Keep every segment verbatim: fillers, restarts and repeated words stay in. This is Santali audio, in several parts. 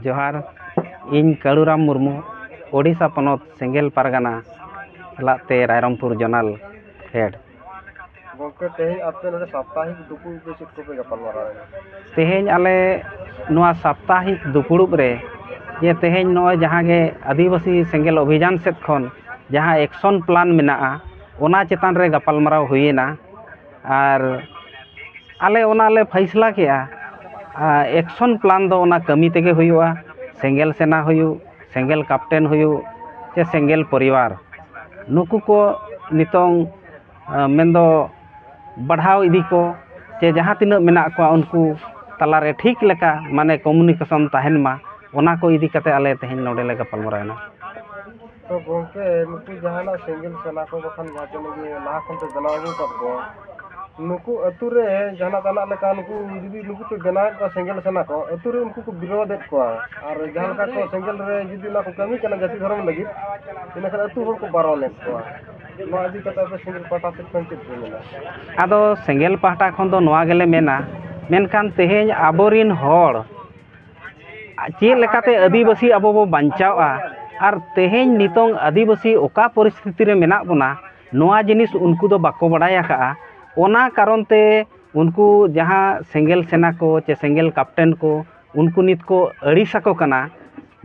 ᱡᱚᱦᱟᱨ, ᱤᱧ ᱠᱟᱹᱲᱩᱨᱟᱢ ᱢᱩᱨᱢᱩ, ᱳᱰᱤᱥᱟ ᱯᱚᱱᱚᱛ ᱥᱮᱸᱜᱮᱞ ᱯᱟᱨᱜᱟᱱᱟ ᱥᱟᱞᱟᱜ ᱛᱮ ᱨᱟᱭᱨᱚᱝᱯᱩᱨ ᱡᱚᱱᱟᱞ ᱦᱮᱰ᱾ ᱜᱚᱢᱠᱮ, ᱛᱮᱦᱮᱧ ᱟᱯᱮ ᱱᱚᱰᱮ ᱥᱟᱯᱛᱟᱦᱤᱠ ᱫᱩᱯᱩᱲᱩᱵ ᱨᱮ ᱪᱮᱫ ᱠᱚᱯᱮ ᱜᱟᱯᱟᱞᱢᱟᱨᱟᱣ ᱮᱱᱟ? ᱛᱮᱦᱮᱧ ᱟᱞᱮ ᱱᱚᱣᱟ ᱥᱟᱯᱛᱟᱦᱤᱠ ᱫᱩᱯᱩᱲᱩᱵ ᱨᱮ ᱡᱮ ᱛᱮᱦᱮᱧ ᱱᱚᱜᱼᱚᱭ ᱡᱟᱦᱟᱸ ᱜᱮ ᱟᱹᱫᱤᱵᱟᱹᱥᱤ ᱥᱮᱸᱜᱮᱞ ᱚᱵᱷᱤᱡᱟᱱ ᱥᱮᱫ ᱠᱷᱚᱱ ᱡᱟᱦᱟᱸ ᱮᱠᱥᱚᱱ ᱯᱞᱟᱱ ᱢᱮᱱᱟᱜᱼᱟ, ᱚᱱᱟ ᱪᱮᱛᱟᱱ ᱨᱮ ᱜᱟᱯᱟᱞᱢᱟᱨᱟᱣ ᱦᱩᱭᱮᱱᱟ᱾ ᱟᱨ ᱟᱞᱮ ᱚᱱᱟ ᱞᱮ ᱯᱷᱟᱭᱥᱞᱟ ᱠᱮᱜᱼᱟ, ᱟᱨ ᱮᱠᱥᱚᱱ ᱯᱞᱟᱱ ᱫᱚ ᱚᱱᱟ ᱠᱟᱹᱢᱤ ᱛᱮᱜᱮ ᱦᱩᱭᱩᱜᱼᱟ᱾ ᱥᱮᱸᱜᱮᱞ ᱥᱮᱱᱟ ᱦᱩᱭᱩᱜ, ᱥᱮᱸᱜᱮᱞ ᱠᱟᱯᱴᱮᱱ ᱦᱩᱭᱩᱜ, ᱪᱮ ᱥᱮᱸᱜᱮᱞ ᱯᱚᱨᱤᱵᱟᱨ, ᱱᱩᱠᱩ ᱠᱚ ᱱᱤᱛᱚᱝ, ᱟᱸ, ᱢᱮᱱᱫᱚ ᱵᱟᱲᱦᱟᱣ ᱤᱫᱤ ᱠᱚ, ᱪᱮ ᱡᱟᱦᱟᱸ ᱛᱤᱱᱟᱹᱜ ᱢᱮᱱᱟᱜ ᱠᱚᱣᱟ ᱩᱱᱠᱩ ᱛᱟᱞᱟᱨᱮ ᱴᱷᱤᱠ ᱞᱮᱠᱟ ᱢᱟᱱᱮ ᱠᱚᱢᱤᱭᱩᱱᱤᱠᱮᱥᱚᱱ ᱛᱟᱦᱮᱱ ᱢᱟ, ᱚᱱᱟ ᱠᱚ ᱤᱫᱤ ᱠᱟᱛᱮ ᱟᱞᱮ ᱛᱮᱦᱮᱧ ᱱᱚᱰᱮ ᱞᱮ ᱜᱟᱯᱟᱞᱢᱟᱨᱟᱣ ᱮᱱᱟ᱾ ᱛᱚ ᱜᱚᱢᱠᱮ, ᱱᱩᱠᱩ ᱡᱟᱦᱟᱱᱟᱜ ᱥᱮᱸᱜᱮᱞ ᱥᱮᱱᱟ ᱠᱚ ᱵᱟᱠᱷᱟᱱ ᱡᱟᱦᱟᱸ ᱛᱤᱱᱟᱹᱜ ᱜᱮ ᱞᱟᱦᱟ ᱠᱷᱚᱱ ᱯᱮ ᱵᱮᱱᱟᱣ ᱟᱹᱜᱩ ᱟᱠᱟᱫ ᱠᱚᱣᱟ, ᱱᱩᱠᱩ ᱟᱹᱛᱩ ᱨᱮ ᱡᱟᱦᱟᱱᱟᱜ ᱛᱟᱱᱟᱜ ᱞᱮᱠᱟ ᱱᱩᱠᱩ ᱡᱩᱫᱤ ᱱᱩᱠᱩ ᱯᱮ ᱵᱮᱱᱟᱣᱮᱫ ᱠᱚᱣᱟ ᱥᱮᱸᱜᱮᱞ ᱥᱮᱱᱟ ᱠᱚ, ᱟᱹᱛᱩ ᱨᱮ ᱩᱱᱠᱩ ᱠᱚ ᱵᱤᱨᱳᱫᱮᱫ ᱠᱚᱣᱟ, ᱟᱨ ᱡᱟᱦᱟᱸ ᱞᱮᱠᱟ ᱠᱚ ᱥᱮᱸᱜᱮᱞ ᱨᱮ ᱡᱩᱫᱤ ᱚᱱᱟ ᱠᱚ ᱠᱟᱹᱢᱤ ᱠᱟᱱᱟ ᱡᱟᱹᱛᱤ ᱫᱷᱚᱨᱚᱢ ᱞᱟᱹᱜᱤᱫ, ᱤᱱᱟᱹᱠᱷᱟᱱ ᱟᱹᱛᱩ ᱦᱚᱲ ᱠᱚ ᱵᱟᱨᱚᱱᱮᱫ ᱠᱚᱣᱟ᱾ ᱱᱚᱣᱟ ᱤᱫᱤ ᱠᱟᱛᱮ ᱟᱯᱮ ᱥᱮᱸᱜᱮᱞ ᱯᱟᱦᱴᱟ ᱥᱮᱫ ᱠᱷᱚᱱ ᱪᱮᱫ ᱯᱮ ᱢᱮᱱᱟ? ᱟᱫᱚ ᱥᱮᱸᱜᱮᱞ ᱯᱟᱦᱴᱟ ᱠᱷᱚᱱ ᱫᱚ ᱱᱚᱣᱟ ᱜᱮᱞᱮ ᱢᱮᱱᱟ, ᱢᱮᱱᱠᱷᱟᱱ ᱛᱮᱦᱮᱧ ᱟᱵᱚᱨᱤᱱ ᱦᱚᱲ ᱪᱮᱫ ᱞᱮᱠᱟᱛᱮ ᱟᱹᱫᱤᱵᱟᱹᱥᱤ ᱟᱵᱚ ᱵᱚ ᱵᱟᱧᱪᱟᱣᱼᱟ, ᱟᱨ ᱛᱮᱦᱮᱧ ᱱᱤᱛᱚᱝ ᱟᱹᱫᱤᱵᱟᱹᱥᱤ ᱚᱠᱟ ᱯᱚᱨᱤᱥᱛᱷᱤᱛᱤ ᱨᱮ ᱢᱮᱱᱟᱜ ᱵᱚᱱᱟ, ᱱᱚᱣᱟ ᱡᱤᱱᱤᱥ ᱩᱱᱠᱩ ᱫᱚ ᱵᱟᱠᱚ ᱵᱟᱲᱟᱭ ᱟᱠᱟᱫᱼᱟ᱾ ᱚᱱᱟ ᱠᱟᱨᱚᱱ ᱛᱮ ᱩᱱᱠᱩ ᱡᱟᱦᱟᱸ ᱥᱮᱸᱜᱮᱞ ᱥᱮᱱᱟ ᱠᱚ ᱪᱮ ᱥᱮᱸᱜᱮᱞ ᱠᱟᱯᱴᱮᱱ ᱠᱚ, ᱩᱱᱠᱩ ᱱᱤᱛ ᱠᱚ ᱟᱹᱲᱤᱥ ᱟᱠᱚ ᱠᱟᱱᱟ᱾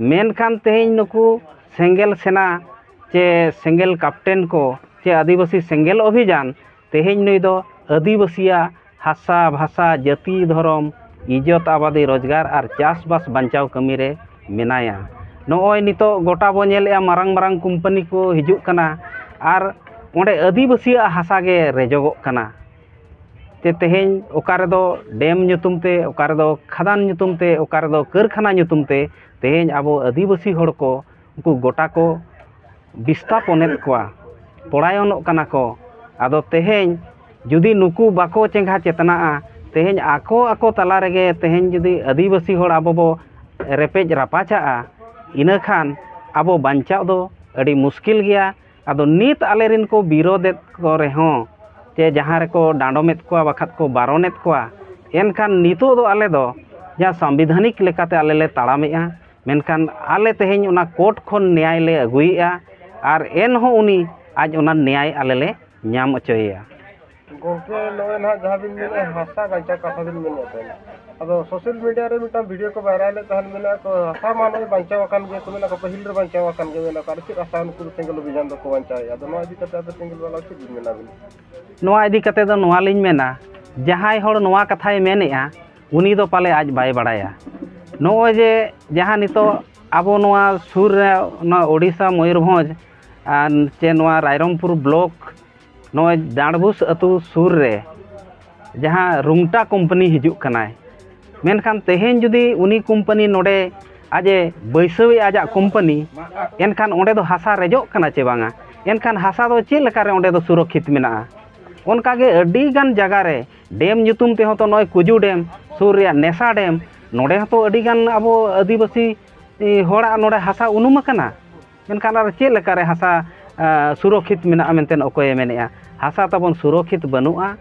ᱢᱮᱱᱠᱷᱟᱱ ᱛᱮᱦᱮᱧ ᱱᱩᱠᱩ ᱥᱮᱸᱜᱮᱞ ᱥᱮᱱᱟ ᱪᱮ ᱥᱮᱸᱜᱮᱞ ᱠᱟᱯᱴᱮᱱ ᱠᱚ ᱪᱮ ᱟᱹᱫᱤᱵᱟᱹᱥᱤ ᱥᱮᱸᱜᱮᱞ ᱚᱵᱷᱤᱡᱟᱱ, ᱛᱮᱦᱮᱧ ᱱᱩᱭ ᱫᱚ ᱟᱹᱫᱤᱵᱟᱹᱥᱤᱭᱟᱜ ᱦᱟᱥᱟ, ᱵᱷᱟᱥᱟ, ᱡᱟᱹᱛᱤ, ᱫᱷᱚᱨᱚᱢ, ᱤᱡᱽᱡᱚᱛ, ᱟᱵᱟᱫᱤ, ᱨᱳᱡᱽᱜᱟᱨ ᱟᱨ ᱪᱟᱥᱵᱟᱥ ᱵᱟᱧᱪᱟᱣ ᱠᱟᱹᱢᱤ ᱨᱮ ᱢᱮᱱᱟᱭᱟ᱾ ᱱᱚᱜᱼᱚᱭ ᱱᱤᱛᱚᱜ ᱜᱚᱴᱟ ᱵᱚ ᱧᱮᱞᱮᱜᱼᱟ, ᱢᱟᱨᱟᱝ ᱢᱟᱨᱟᱝ ᱠᱳᱢᱯᱟᱱᱤ ᱠᱚ ᱦᱤᱡᱩᱜ ᱠᱟᱱᱟ ᱟᱨ ᱚᱸᱰᱮ ᱟᱹᱫᱤᱵᱟᱹᱥᱤᱭᱟᱜ ᱦᱟᱥᱟ ᱜᱮ ᱨᱮᱡᱚᱜᱚᱜ ᱠᱟᱱᱟ᱾ ᱛᱮ ᱛᱮᱦᱮᱧ ᱚᱠᱟ ᱨᱮᱫᱚ ᱰᱮᱢ ᱧᱩᱛᱩᱢ ᱛᱮ, ᱚᱠᱟ ᱨᱮᱫᱚ ᱠᱷᱟᱫᱟᱱ ᱧᱩᱛᱩᱢ ᱛᱮ, ᱚᱠᱟ ᱨᱮᱫᱚ ᱠᱟᱹᱨᱠᱷᱟᱱᱟ ᱧᱩᱛᱩᱢ ᱛᱮ ᱛᱮᱦᱮᱧ ᱟᱵᱚ ᱟᱹᱫᱤᱵᱟᱹᱥᱤ ᱦᱚᱲ ᱠᱚ ᱩᱱᱠᱩ ᱜᱚᱴᱟ ᱠᱚ ᱵᱤᱥᱛᱟᱯᱚᱱᱮᱫ ᱠᱚᱣᱟ, ᱯᱚᱲᱟᱭᱚᱱᱚᱜ ᱠᱟᱱᱟ ᱠᱚ᱾ ᱟᱫᱚ ᱛᱮᱦᱮᱧ ᱡᱩᱫᱤ ᱱᱩᱠᱩ ᱵᱟᱠᱚ ᱪᱮᱸᱜᱷᱟ ᱪᱮᱛᱱᱟᱜᱼᱟ, ᱛᱮᱦᱮᱧ ᱟᱠᱚ ᱟᱠᱚ ᱛᱟᱞᱟ ᱨᱮᱜᱮ ᱛᱮᱦᱮᱧ ᱡᱩᱫᱤ ᱟᱹᱫᱤᱵᱟᱹᱥᱤ ᱦᱚᱲ ᱟᱵᱚ ᱵᱚ ᱨᱮᱯᱮᱡ ᱨᱟᱯᱟᱪᱟᱜᱼᱟ, ᱤᱱᱟᱹᱠᱷᱟᱱ ᱟᱵᱚ ᱵᱟᱧᱪᱟᱣ ᱫᱚ ᱟᱹᱰᱤ ᱢᱩᱥᱠᱤᱞ ᱜᱮᱭᱟ᱾ ᱟᱫᱚ ᱱᱤᱛ ᱟᱞᱮ ᱨᱮᱱ ᱠᱚ ᱵᱤᱨᱳᱫᱮᱫ ᱠᱚ ᱨᱮᱦᱚᱸ, ᱪᱮ ᱡᱟᱦᱟᱸ ᱨᱮᱠᱚ ᱰᱟᱸᱰᱚᱢᱮᱫ ᱠᱚᱣᱟ ᱵᱟᱠᱷᱟᱡ ᱠᱚ ᱵᱟᱨᱚᱱᱮᱫ ᱠᱚᱣᱟ, ᱮᱱᱠᱷᱟᱱ ᱱᱤᱛᱚᱜ ᱫᱚ ᱟᱞᱮ ᱫᱚ ᱡᱟᱦᱟᱸ ᱥᱟᱝᱵᱤᱫᱷᱟᱱᱤᱠ ᱞᱮᱠᱟᱛᱮ ᱟᱞᱮ ᱞᱮ ᱛᱟᱲᱟᱢᱮᱫᱼᱟ, ᱢᱮᱱᱠᱷᱟᱱ ᱟᱞᱮ ᱛᱮᱦᱮᱧ ᱚᱱᱟ ᱠᱳᱨᱴ ᱠᱷᱚᱱ ᱱᱮᱭᱟᱭ ᱞᱮ ᱟᱹᱜᱩᱭᱮᱫᱼᱟ, ᱟᱨ ᱮᱱᱦᱚᱸ ᱩᱱᱤ ᱟᱡ ᱚᱱᱟ ᱱᱮᱭᱟᱭ ᱟᱞᱮ ᱞᱮ ᱧᱟᱢ ᱚᱪᱚᱭᱮᱭᱟ᱾ ᱜᱚᱢᱠᱮ, ᱱᱚᱜᱼᱚᱭ ᱱᱟᱦᱟᱜ ᱡᱟᱦᱟᱸ ᱵᱤᱱ ᱢᱮᱱᱮᱫᱼᱟ, ᱦᱟᱥᱟ ᱵᱟᱧᱪᱟᱣ ᱠᱟᱛᱷᱟ ᱵᱤᱱ ᱢᱮᱱᱮᱫ ᱛᱟᱦᱮᱸᱫ, ᱟᱫᱚ ᱥᱳᱥᱟᱞ ᱢᱤᱰᱤᱭᱟ ᱨᱮ ᱢᱤᱫᱴᱟᱝ ᱵᱷᱤᱰᱤᱭᱳ ᱠᱚ ᱵᱷᱟᱭᱨᱟᱞᱮᱫ ᱛᱟᱦᱮᱸᱫ, ᱢᱮᱱᱮᱫᱼᱟ ᱠᱚ ᱦᱟᱥᱟ ᱢᱟ ᱱᱚᱜᱼᱚᱭ ᱵᱟᱧᱪᱟᱣ ᱟᱠᱟᱱ ᱜᱮᱭᱟ, ᱠᱚ ᱢᱮᱱᱟ ᱠᱚ ᱯᱟᱹᱦᱤᱞ ᱨᱮ ᱵᱟᱧᱪᱟᱣ ᱟᱠᱟᱱ ᱜᱮᱭᱟ, ᱢᱮᱱᱟ ᱠᱚ ᱟᱨ ᱪᱮᱫ ᱦᱟᱥᱟ ᱱᱩᱠᱩ ᱫᱚ ᱥᱮᱸᱜᱮᱞ ᱚᱵᱷᱤᱡᱟᱱ ᱫᱚᱠᱚ ᱵᱟᱧᱪᱟᱣᱮᱫᱼᱟ? ᱟᱫᱚ ᱱᱚᱣᱟ ᱤᱫᱤ ᱠᱟᱛᱮ ᱟᱯᱮ ᱥᱮᱸᱜᱮᱞ ᱵᱟᱞᱟ ᱪᱮᱫ ᱵᱤᱱ ᱢᱮᱱᱟ ᱵᱤᱱ? ᱱᱚᱣᱟ ᱤᱫᱤ ᱠᱟᱛᱮ ᱫᱚ ᱱᱚᱣᱟ ᱞᱤᱧ ᱢᱮᱱᱟ, ᱡᱟᱦᱟᱸᱭ ᱦᱚᱲ ᱱᱚᱣᱟ ᱠᱟᱛᱷᱟᱭ ᱢᱮᱱᱮᱫᱼᱟ, ᱩᱱᱤ ᱫᱚ ᱯᱟᱞᱮ ᱟᱡ ᱵᱟᱭ ᱵᱟᱲᱟᱭᱟ᱾ ᱱᱚᱜᱼᱚᱭ ᱡᱮ ᱡᱟᱦᱟᱸ ᱱᱤᱛᱚᱜ ᱟᱵᱚ ᱱᱚᱣᱟ ᱥᱩᱨ ᱨᱮ, ᱱᱚᱣᱟ ᱳᱰᱤᱥᱟ, ᱢᱚᱭᱩᱨᱵᱷᱚᱸᱡᱽ ᱟᱨ ᱪᱮ ᱱᱚᱣᱟ ᱨᱟᱭᱨᱚᱝᱯᱩᱨ ᱵᱞᱚᱠ, ᱱᱚᱜᱼᱚᱭ ᱰᱟᱸᱰᱵᱩᱥ ᱟᱹᱛᱩ ᱥᱩᱨ ᱨᱮ ᱡᱟᱦᱟᱸ ᱨᱩᱝᱴᱟ ᱠᱳᱢᱯᱟᱱᱤ ᱦᱤᱡᱩᱜ ᱠᱟᱱᱟᱭ, ᱢᱮᱱᱠᱷᱟᱱ ᱛᱮᱦᱮᱧ ᱡᱩᱫᱤ ᱩᱱᱤ ᱠᱳᱢᱯᱟᱱᱤ ᱱᱚᱰᱮ ᱟᱡ ᱮ ᱵᱟᱹᱭᱥᱟᱹᱣᱮᱫᱼᱟ ᱟᱡᱟᱜ ᱠᱳᱢᱯᱟᱱᱤ, ᱮᱱᱠᱷᱟᱱ ᱚᱸᱰᱮ ᱫᱚ ᱦᱟᱥᱟ ᱨᱮᱡᱚᱜ ᱠᱟᱱᱟ ᱪᱮ ᱵᱟᱝᱟ? ᱮᱱᱠᱷᱟᱱ ᱦᱟᱥᱟ ᱫᱚ ᱪᱮᱫ ᱞᱮᱠᱟᱨᱮ ᱚᱸᱰᱮ ᱫᱚ ᱥᱩᱨᱚᱠᱠᱷᱤᱛ ᱢᱮᱱᱟᱜᱼᱟ? ᱚᱱᱠᱟᱜᱮ ᱟᱹᱰᱤ ᱜᱟᱱ ᱡᱟᱭᱜᱟ ᱨᱮ ᱰᱮᱢ ᱧᱩᱛᱩᱢ ᱛᱮᱦᱚᱸ ᱛᱚ ᱱᱚᱜᱼᱚᱭ ᱠᱩᱡᱩ ᱰᱮᱢ ᱥᱩᱨ ᱨᱮᱭᱟᱜ ᱱᱮᱥᱟ ᱰᱮᱢ, ᱱᱚᱰᱮ ᱦᱚᱸᱛᱚ ᱟᱹᱰᱤ ᱜᱟᱱ ᱟᱵᱚ ᱟᱹᱫᱤᱵᱟᱹᱥᱤ, ᱮ, ᱦᱚᱲᱟᱜ ᱱᱚᱰᱮ ᱦᱟᱥᱟ ᱩᱱᱩᱢ ᱟᱠᱟᱱᱟ᱾ ᱢᱮᱱᱠᱷᱟᱱ ᱟᱨ ᱪᱮᱫ ᱞᱮᱠᱟᱨᱮ ᱦᱟᱥᱟ, ᱟ, ᱥᱩᱨᱚᱠᱠᱷᱤᱛ ᱢᱮᱱᱟᱜᱼᱟ ᱢᱮᱱᱛᱮ ᱚᱠᱚᱭᱮ ᱢᱮᱱᱮᱫᱼᱟ? ᱦᱟᱥᱟ ᱛᱟᱵᱚᱱ ᱥᱩᱨᱚᱠᱠᱷᱤᱛ ᱵᱟᱹᱱᱩᱜᱼᱟ᱾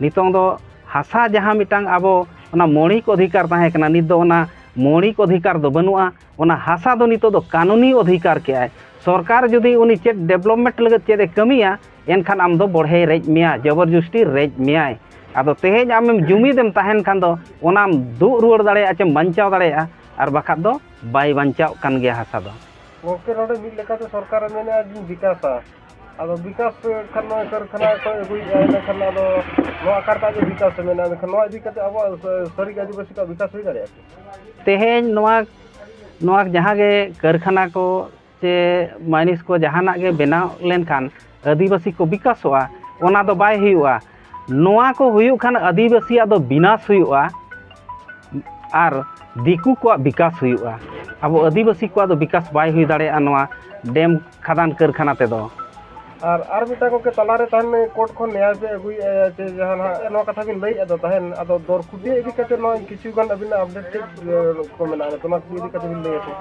ᱱᱤᱛᱚᱝ ᱫᱚ ᱦᱟᱥᱟ ᱡᱟᱦᱟᱸ ᱢᱤᱫᱴᱟᱝ ᱟᱵᱚ ᱚᱱᱟ ᱢᱳᱣᱞᱤᱠ ᱚᱫᱷᱤᱠᱟᱨ ᱛᱟᱦᱮᱸ ᱠᱟᱱᱟ, ᱱᱤᱛ ᱫᱚ ᱚᱱᱟ ᱢᱳᱣᱞᱤᱠ ᱚᱫᱷᱤᱠᱟᱨ ᱫᱚ ᱵᱟᱹᱱᱩᱜᱼᱟ᱾ ᱚᱱᱟ ᱦᱟᱥᱟ ᱫᱚ ᱱᱤᱛᱚᱜ ᱫᱚ ᱠᱟᱹᱱᱩᱱᱤ ᱚᱫᱷᱤᱠᱟᱨ ᱠᱮᱜᱼᱟᱭ᱾ ᱥᱚᱨᱠᱟᱨ ᱡᱩᱫᱤ ᱩᱱᱤ ᱪᱮᱫ ᱰᱮᱵᱷᱞᱚᱯᱢᱮᱱᱴ ᱞᱟᱹᱜᱤᱫ ᱪᱮᱫ ᱮ ᱠᱟᱹᱢᱤᱭᱟ, ᱮᱱᱠᱷᱟᱱ ᱟᱢ ᱫᱚ ᱵᱚᱲᱦᱮᱭ ᱨᱮᱡ ᱢᱮᱭᱟ, ᱡᱚᱵᱚᱨ ᱡᱚᱥᱴᱤ ᱨᱮᱡ ᱢᱮᱭᱟᱭ᱾ ᱟᱫᱚ ᱛᱮᱦᱮᱧ ᱟᱢᱮᱢ ᱡᱩᱢᱤᱫ ᱮᱢ ᱛᱟᱦᱮᱱ ᱠᱷᱟᱱ ᱫᱚ ᱚᱱᱟᱢ ᱫᱩᱜ ᱨᱩᱣᱟᱹᱲ ᱫᱟᱲᱮᱭᱟᱜᱼᱟ ᱪᱮᱢ ᱵᱟᱧᱪᱟᱣ ᱫᱟᱲᱮᱭᱟᱜᱼᱟ, ᱟᱨ ᱵᱟᱠᱷᱟᱡ ᱫᱚ ᱵᱟᱭ ᱵᱟᱧᱪᱟᱣ ᱠᱟᱱ ᱜᱮᱭᱟ ᱦᱟᱥᱟ ᱫᱚ᱾ ᱜᱚᱢᱠᱮ, ᱱᱚᱰᱮ ᱢᱤᱫ ᱞᱮᱠᱟᱛᱮ ᱥᱚᱨᱠᱟᱨᱮ ᱢᱮᱱᱮᱫᱼᱟ ᱡᱮ ᱵᱤᱠᱟᱥᱟ, ᱟᱫᱚ ᱵᱤᱠᱟᱥ ᱠᱷᱟᱱ ᱱᱚᱜᱼᱚᱭ ᱠᱟᱹᱨᱠᱷᱟᱱᱟ ᱠᱚ ᱟᱹᱜᱩᱭᱮᱫᱼᱟ, ᱮᱸᱰᱮᱠᱷᱟᱱ ᱟᱫᱚ ᱱᱚᱣᱟ ᱚᱠᱟ ᱞᱮᱠᱟ ᱡᱮ ᱵᱤᱠᱟᱥ ᱮ ᱢᱮᱱᱟ, ᱮᱸᱰᱮᱠᱷᱟᱱ ᱱᱚᱣᱟ ᱤᱫᱤ ᱠᱟᱛᱮ ᱟᱵᱚᱣᱟᱜ ᱥᱟᱹᱨᱤ ᱜᱮ ᱟᱹᱫᱤᱵᱟᱹᱥᱤ ᱠᱚᱣᱟᱜ ᱵᱤᱠᱟᱥ ᱦᱩᱭ ᱫᱟᱲᱮᱭᱟᱜᱼᱟ ᱠᱤ? ᱛᱮᱦᱮᱧ ᱱᱚᱣᱟ, ᱱᱚᱣᱟ ᱡᱟᱦᱟᱸ ᱜᱮ ᱠᱟᱹᱨᱠᱷᱟᱱᱟ ᱠᱚ ᱪᱮ ᱢᱟᱭᱱᱤᱥ ᱠᱚ ᱡᱟᱦᱟᱱᱟᱜ ᱜᱮ ᱵᱮᱱᱟᱣ ᱞᱮᱱᱠᱷᱟᱱ ᱟᱹᱫᱤᱵᱟᱹᱥᱤ ᱠᱚ ᱵᱤᱠᱟᱥᱚᱜᱼᱟ, ᱚᱱᱟ ᱫᱚ ᱵᱟᱭ ᱦᱩᱭᱩᱜᱼᱟ᱾ ᱱᱚᱣᱟ ᱠᱚ ᱦᱩᱭᱩᱜ ᱠᱷᱟᱱ ᱟᱹᱫᱤᱵᱟᱹᱥᱤᱭᱟᱜ ᱫᱚ ᱵᱤᱱᱟᱥ ᱦᱩᱭᱩᱜᱼᱟ ᱟᱨ ᱫᱤᱠᱩ ᱠᱚᱣᱟᱜ ᱵᱤᱠᱟᱥ ᱦᱩᱭᱩᱜᱼᱟ᱾ ᱟᱵᱚ ᱟᱹᱫᱤᱵᱟᱹᱥᱤ ᱠᱚᱣᱟᱜ ᱫᱚ ᱵᱤᱠᱟᱥ ᱵᱟᱭ ᱦᱩᱭ ᱫᱟᱲᱮᱭᱟᱜᱼᱟ ᱱᱚᱣᱟ ᱰᱮᱢ ᱠᱷᱟᱫᱟᱱ ᱠᱟᱹᱨᱠᱷᱟᱱᱟ ᱛᱮᱫᱚ᱾ ᱟᱨ, ᱟᱨ ᱢᱤᱫᱴᱟᱝ ᱜᱚᱢᱠᱮ, ᱛᱟᱞᱟᱨᱮ ᱛᱟᱦᱮᱱ ᱢᱮ, ᱠᱳᱨᱴ ᱠᱷᱚᱱ ᱱᱮᱭᱟᱭ ᱯᱮ ᱟᱹᱜᱩᱭᱮᱫᱼᱟ ᱪᱮ ᱡᱟᱦᱟᱸ ᱱᱟᱦᱟᱜ ᱱᱚᱣᱟ ᱠᱟᱛᱷᱟ ᱵᱤᱱ ᱞᱟᱹᱭᱮᱫᱼᱟ ᱫᱚ ᱛᱟᱦᱮᱱ, ᱟᱫᱚ ᱫᱚᱨ ᱠᱩᱴᱤᱭᱟᱹ ᱤᱫᱤ ᱠᱟᱛᱮ ᱱᱚᱣᱟ ᱠᱤᱪᱷᱩ ᱜᱟᱱ ᱟᱹᱵᱤᱱᱟᱜ ᱟᱯᱰᱮᱴ ᱪᱮᱫ, ᱮ, ᱠᱚ ᱢᱮᱱᱟᱜᱼᱟ, ᱚᱱᱟ ᱠᱚ ᱤᱫᱤ ᱠᱟᱛᱮ ᱵᱤᱱ ᱞᱟᱹᱭᱟ ᱥᱮ?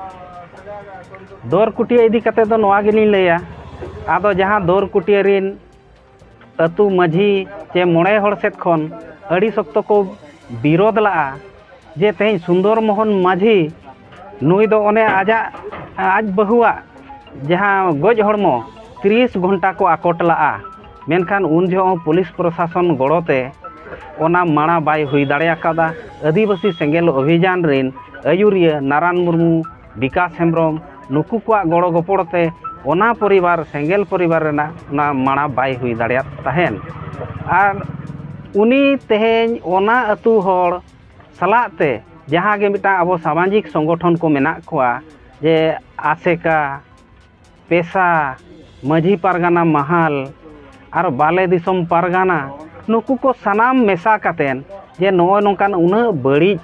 ᱫᱚᱨ ᱠᱩᱴᱤᱭᱟᱹ ᱤᱫᱤ ᱠᱟᱛᱮ ᱫᱚ ᱱᱚᱣᱟ ᱜᱮᱞᱤᱧ ᱞᱟᱹᱭᱟ, ᱟᱫᱚ ᱡᱟᱦᱟᱸ ᱫᱚᱨ ᱠᱩᱴᱤᱭᱟᱹ ᱨᱤᱱ ᱟᱹᱛᱩ ᱢᱟᱹᱡᱷᱤ ᱪᱮ ᱢᱚᱬᱮ ᱦᱚᱲ ᱥᱮᱫ ᱠᱷᱚᱱ ᱟᱹᱰᱤ ᱥᱚᱠᱛᱚ ᱠᱚ ᱵᱤᱨᱳᱫᱷ ᱞᱟᱜᱼᱟ, ᱡᱮ ᱛᱮᱦᱮᱧ ᱥᱩᱱᱫᱚᱨ ᱢᱳᱦᱚᱱ ᱢᱟᱹᱡᱷᱤ ᱱᱩᱭ ᱫᱚ ᱚᱱᱮ ᱟᱡᱟᱜ, ᱟᱡ ᱵᱟᱹᱦᱩᱣᱟᱜ ᱡᱟᱦᱟᱸ ᱜᱚᱡ ᱦᱚᱲᱢᱚ ᱛᱤᱨᱤᱥ ᱜᱷᱚᱱᱴᱟ ᱠᱚ ᱟᱠᱚᱴ ᱞᱟᱜᱼᱟ, ᱢᱮᱱᱠᱷᱟᱱ ᱩᱱ ᱡᱚᱦᱚᱜ ᱦᱚᱸ ᱯᱩᱞᱤᱥ ᱯᱨᱚᱥᱟᱥᱚᱱ ᱜᱚᱲᱚ ᱛᱮ ᱚᱱᱟ ᱢᱟᱲᱟ ᱵᱟᱭ ᱦᱩᱭ ᱫᱟᱲᱮ ᱟᱠᱟᱫᱟ᱾ ᱟᱹᱫᱤᱵᱟᱹᱥᱤ ᱥᱮᱸᱜᱮᱞ ᱚᱵᱷᱤᱡᱟᱱ ᱨᱤᱱ ᱟᱹᱭᱩᱨᱤᱭᱟᱹ ᱱᱟᱨᱟᱱ ᱢᱩᱨᱢᱩ, ᱵᱤᱠᱟᱥ ᱦᱮᱢᱵᱨᱚᱢ, ᱱᱩᱠᱩ ᱠᱚᱣᱟᱜ ᱜᱚᱲᱚ ᱜᱚᱯᱚᱲ ᱛᱮ ᱚᱱᱟ ᱯᱚᱨᱤᱵᱟᱨ, ᱥᱮᱸᱜᱮᱞ ᱯᱚᱨᱤᱵᱟᱨ ᱨᱮᱱᱟᱜ ᱚᱱᱟ ᱢᱟᱲᱟ ᱵᱟᱭ ᱦᱩᱭ ᱫᱟᱲᱮᱭᱟᱫ ᱛᱟᱦᱮᱸᱱ᱾ ᱟᱨ ᱩᱱᱤ ᱛᱮᱦᱮᱧ ᱚᱱᱟ ᱟᱹᱛᱩ ᱦᱚᱲ ᱥᱟᱞᱟᱜ ᱛᱮ ᱡᱟᱦᱟᱸ ᱜᱮ ᱢᱤᱫᱴᱟᱝ ᱟᱵᱚ ᱥᱟᱢᱟᱡᱤᱠ ᱥᱚᱝᱜᱚᱴᱷᱚᱱ ᱠᱚ ᱢᱮᱱᱟᱜ ᱠᱚᱣᱟ, ᱡᱮ ᱟᱥᱮᱠᱟ, ᱯᱮᱥᱟ, ᱢᱟᱹᱡᱷᱤ ᱯᱟᱨᱜᱟᱱᱟ ᱢᱟᱦᱟᱞ ᱟᱨ ᱵᱟᱞᱮ ᱫᱤᱥᱚᱢ ᱯᱟᱨᱜᱟᱱᱟ, ᱱᱩᱠᱩ ᱠᱚ ᱥᱟᱱᱟᱢ ᱢᱮᱥᱟ ᱠᱟᱛᱮᱱ ᱡᱮ ᱱᱚᱜᱼᱚᱭ ᱱᱚᱝᱠᱟᱱ ᱩᱱᱟᱹᱜ ᱵᱟᱹᱲᱤᱡ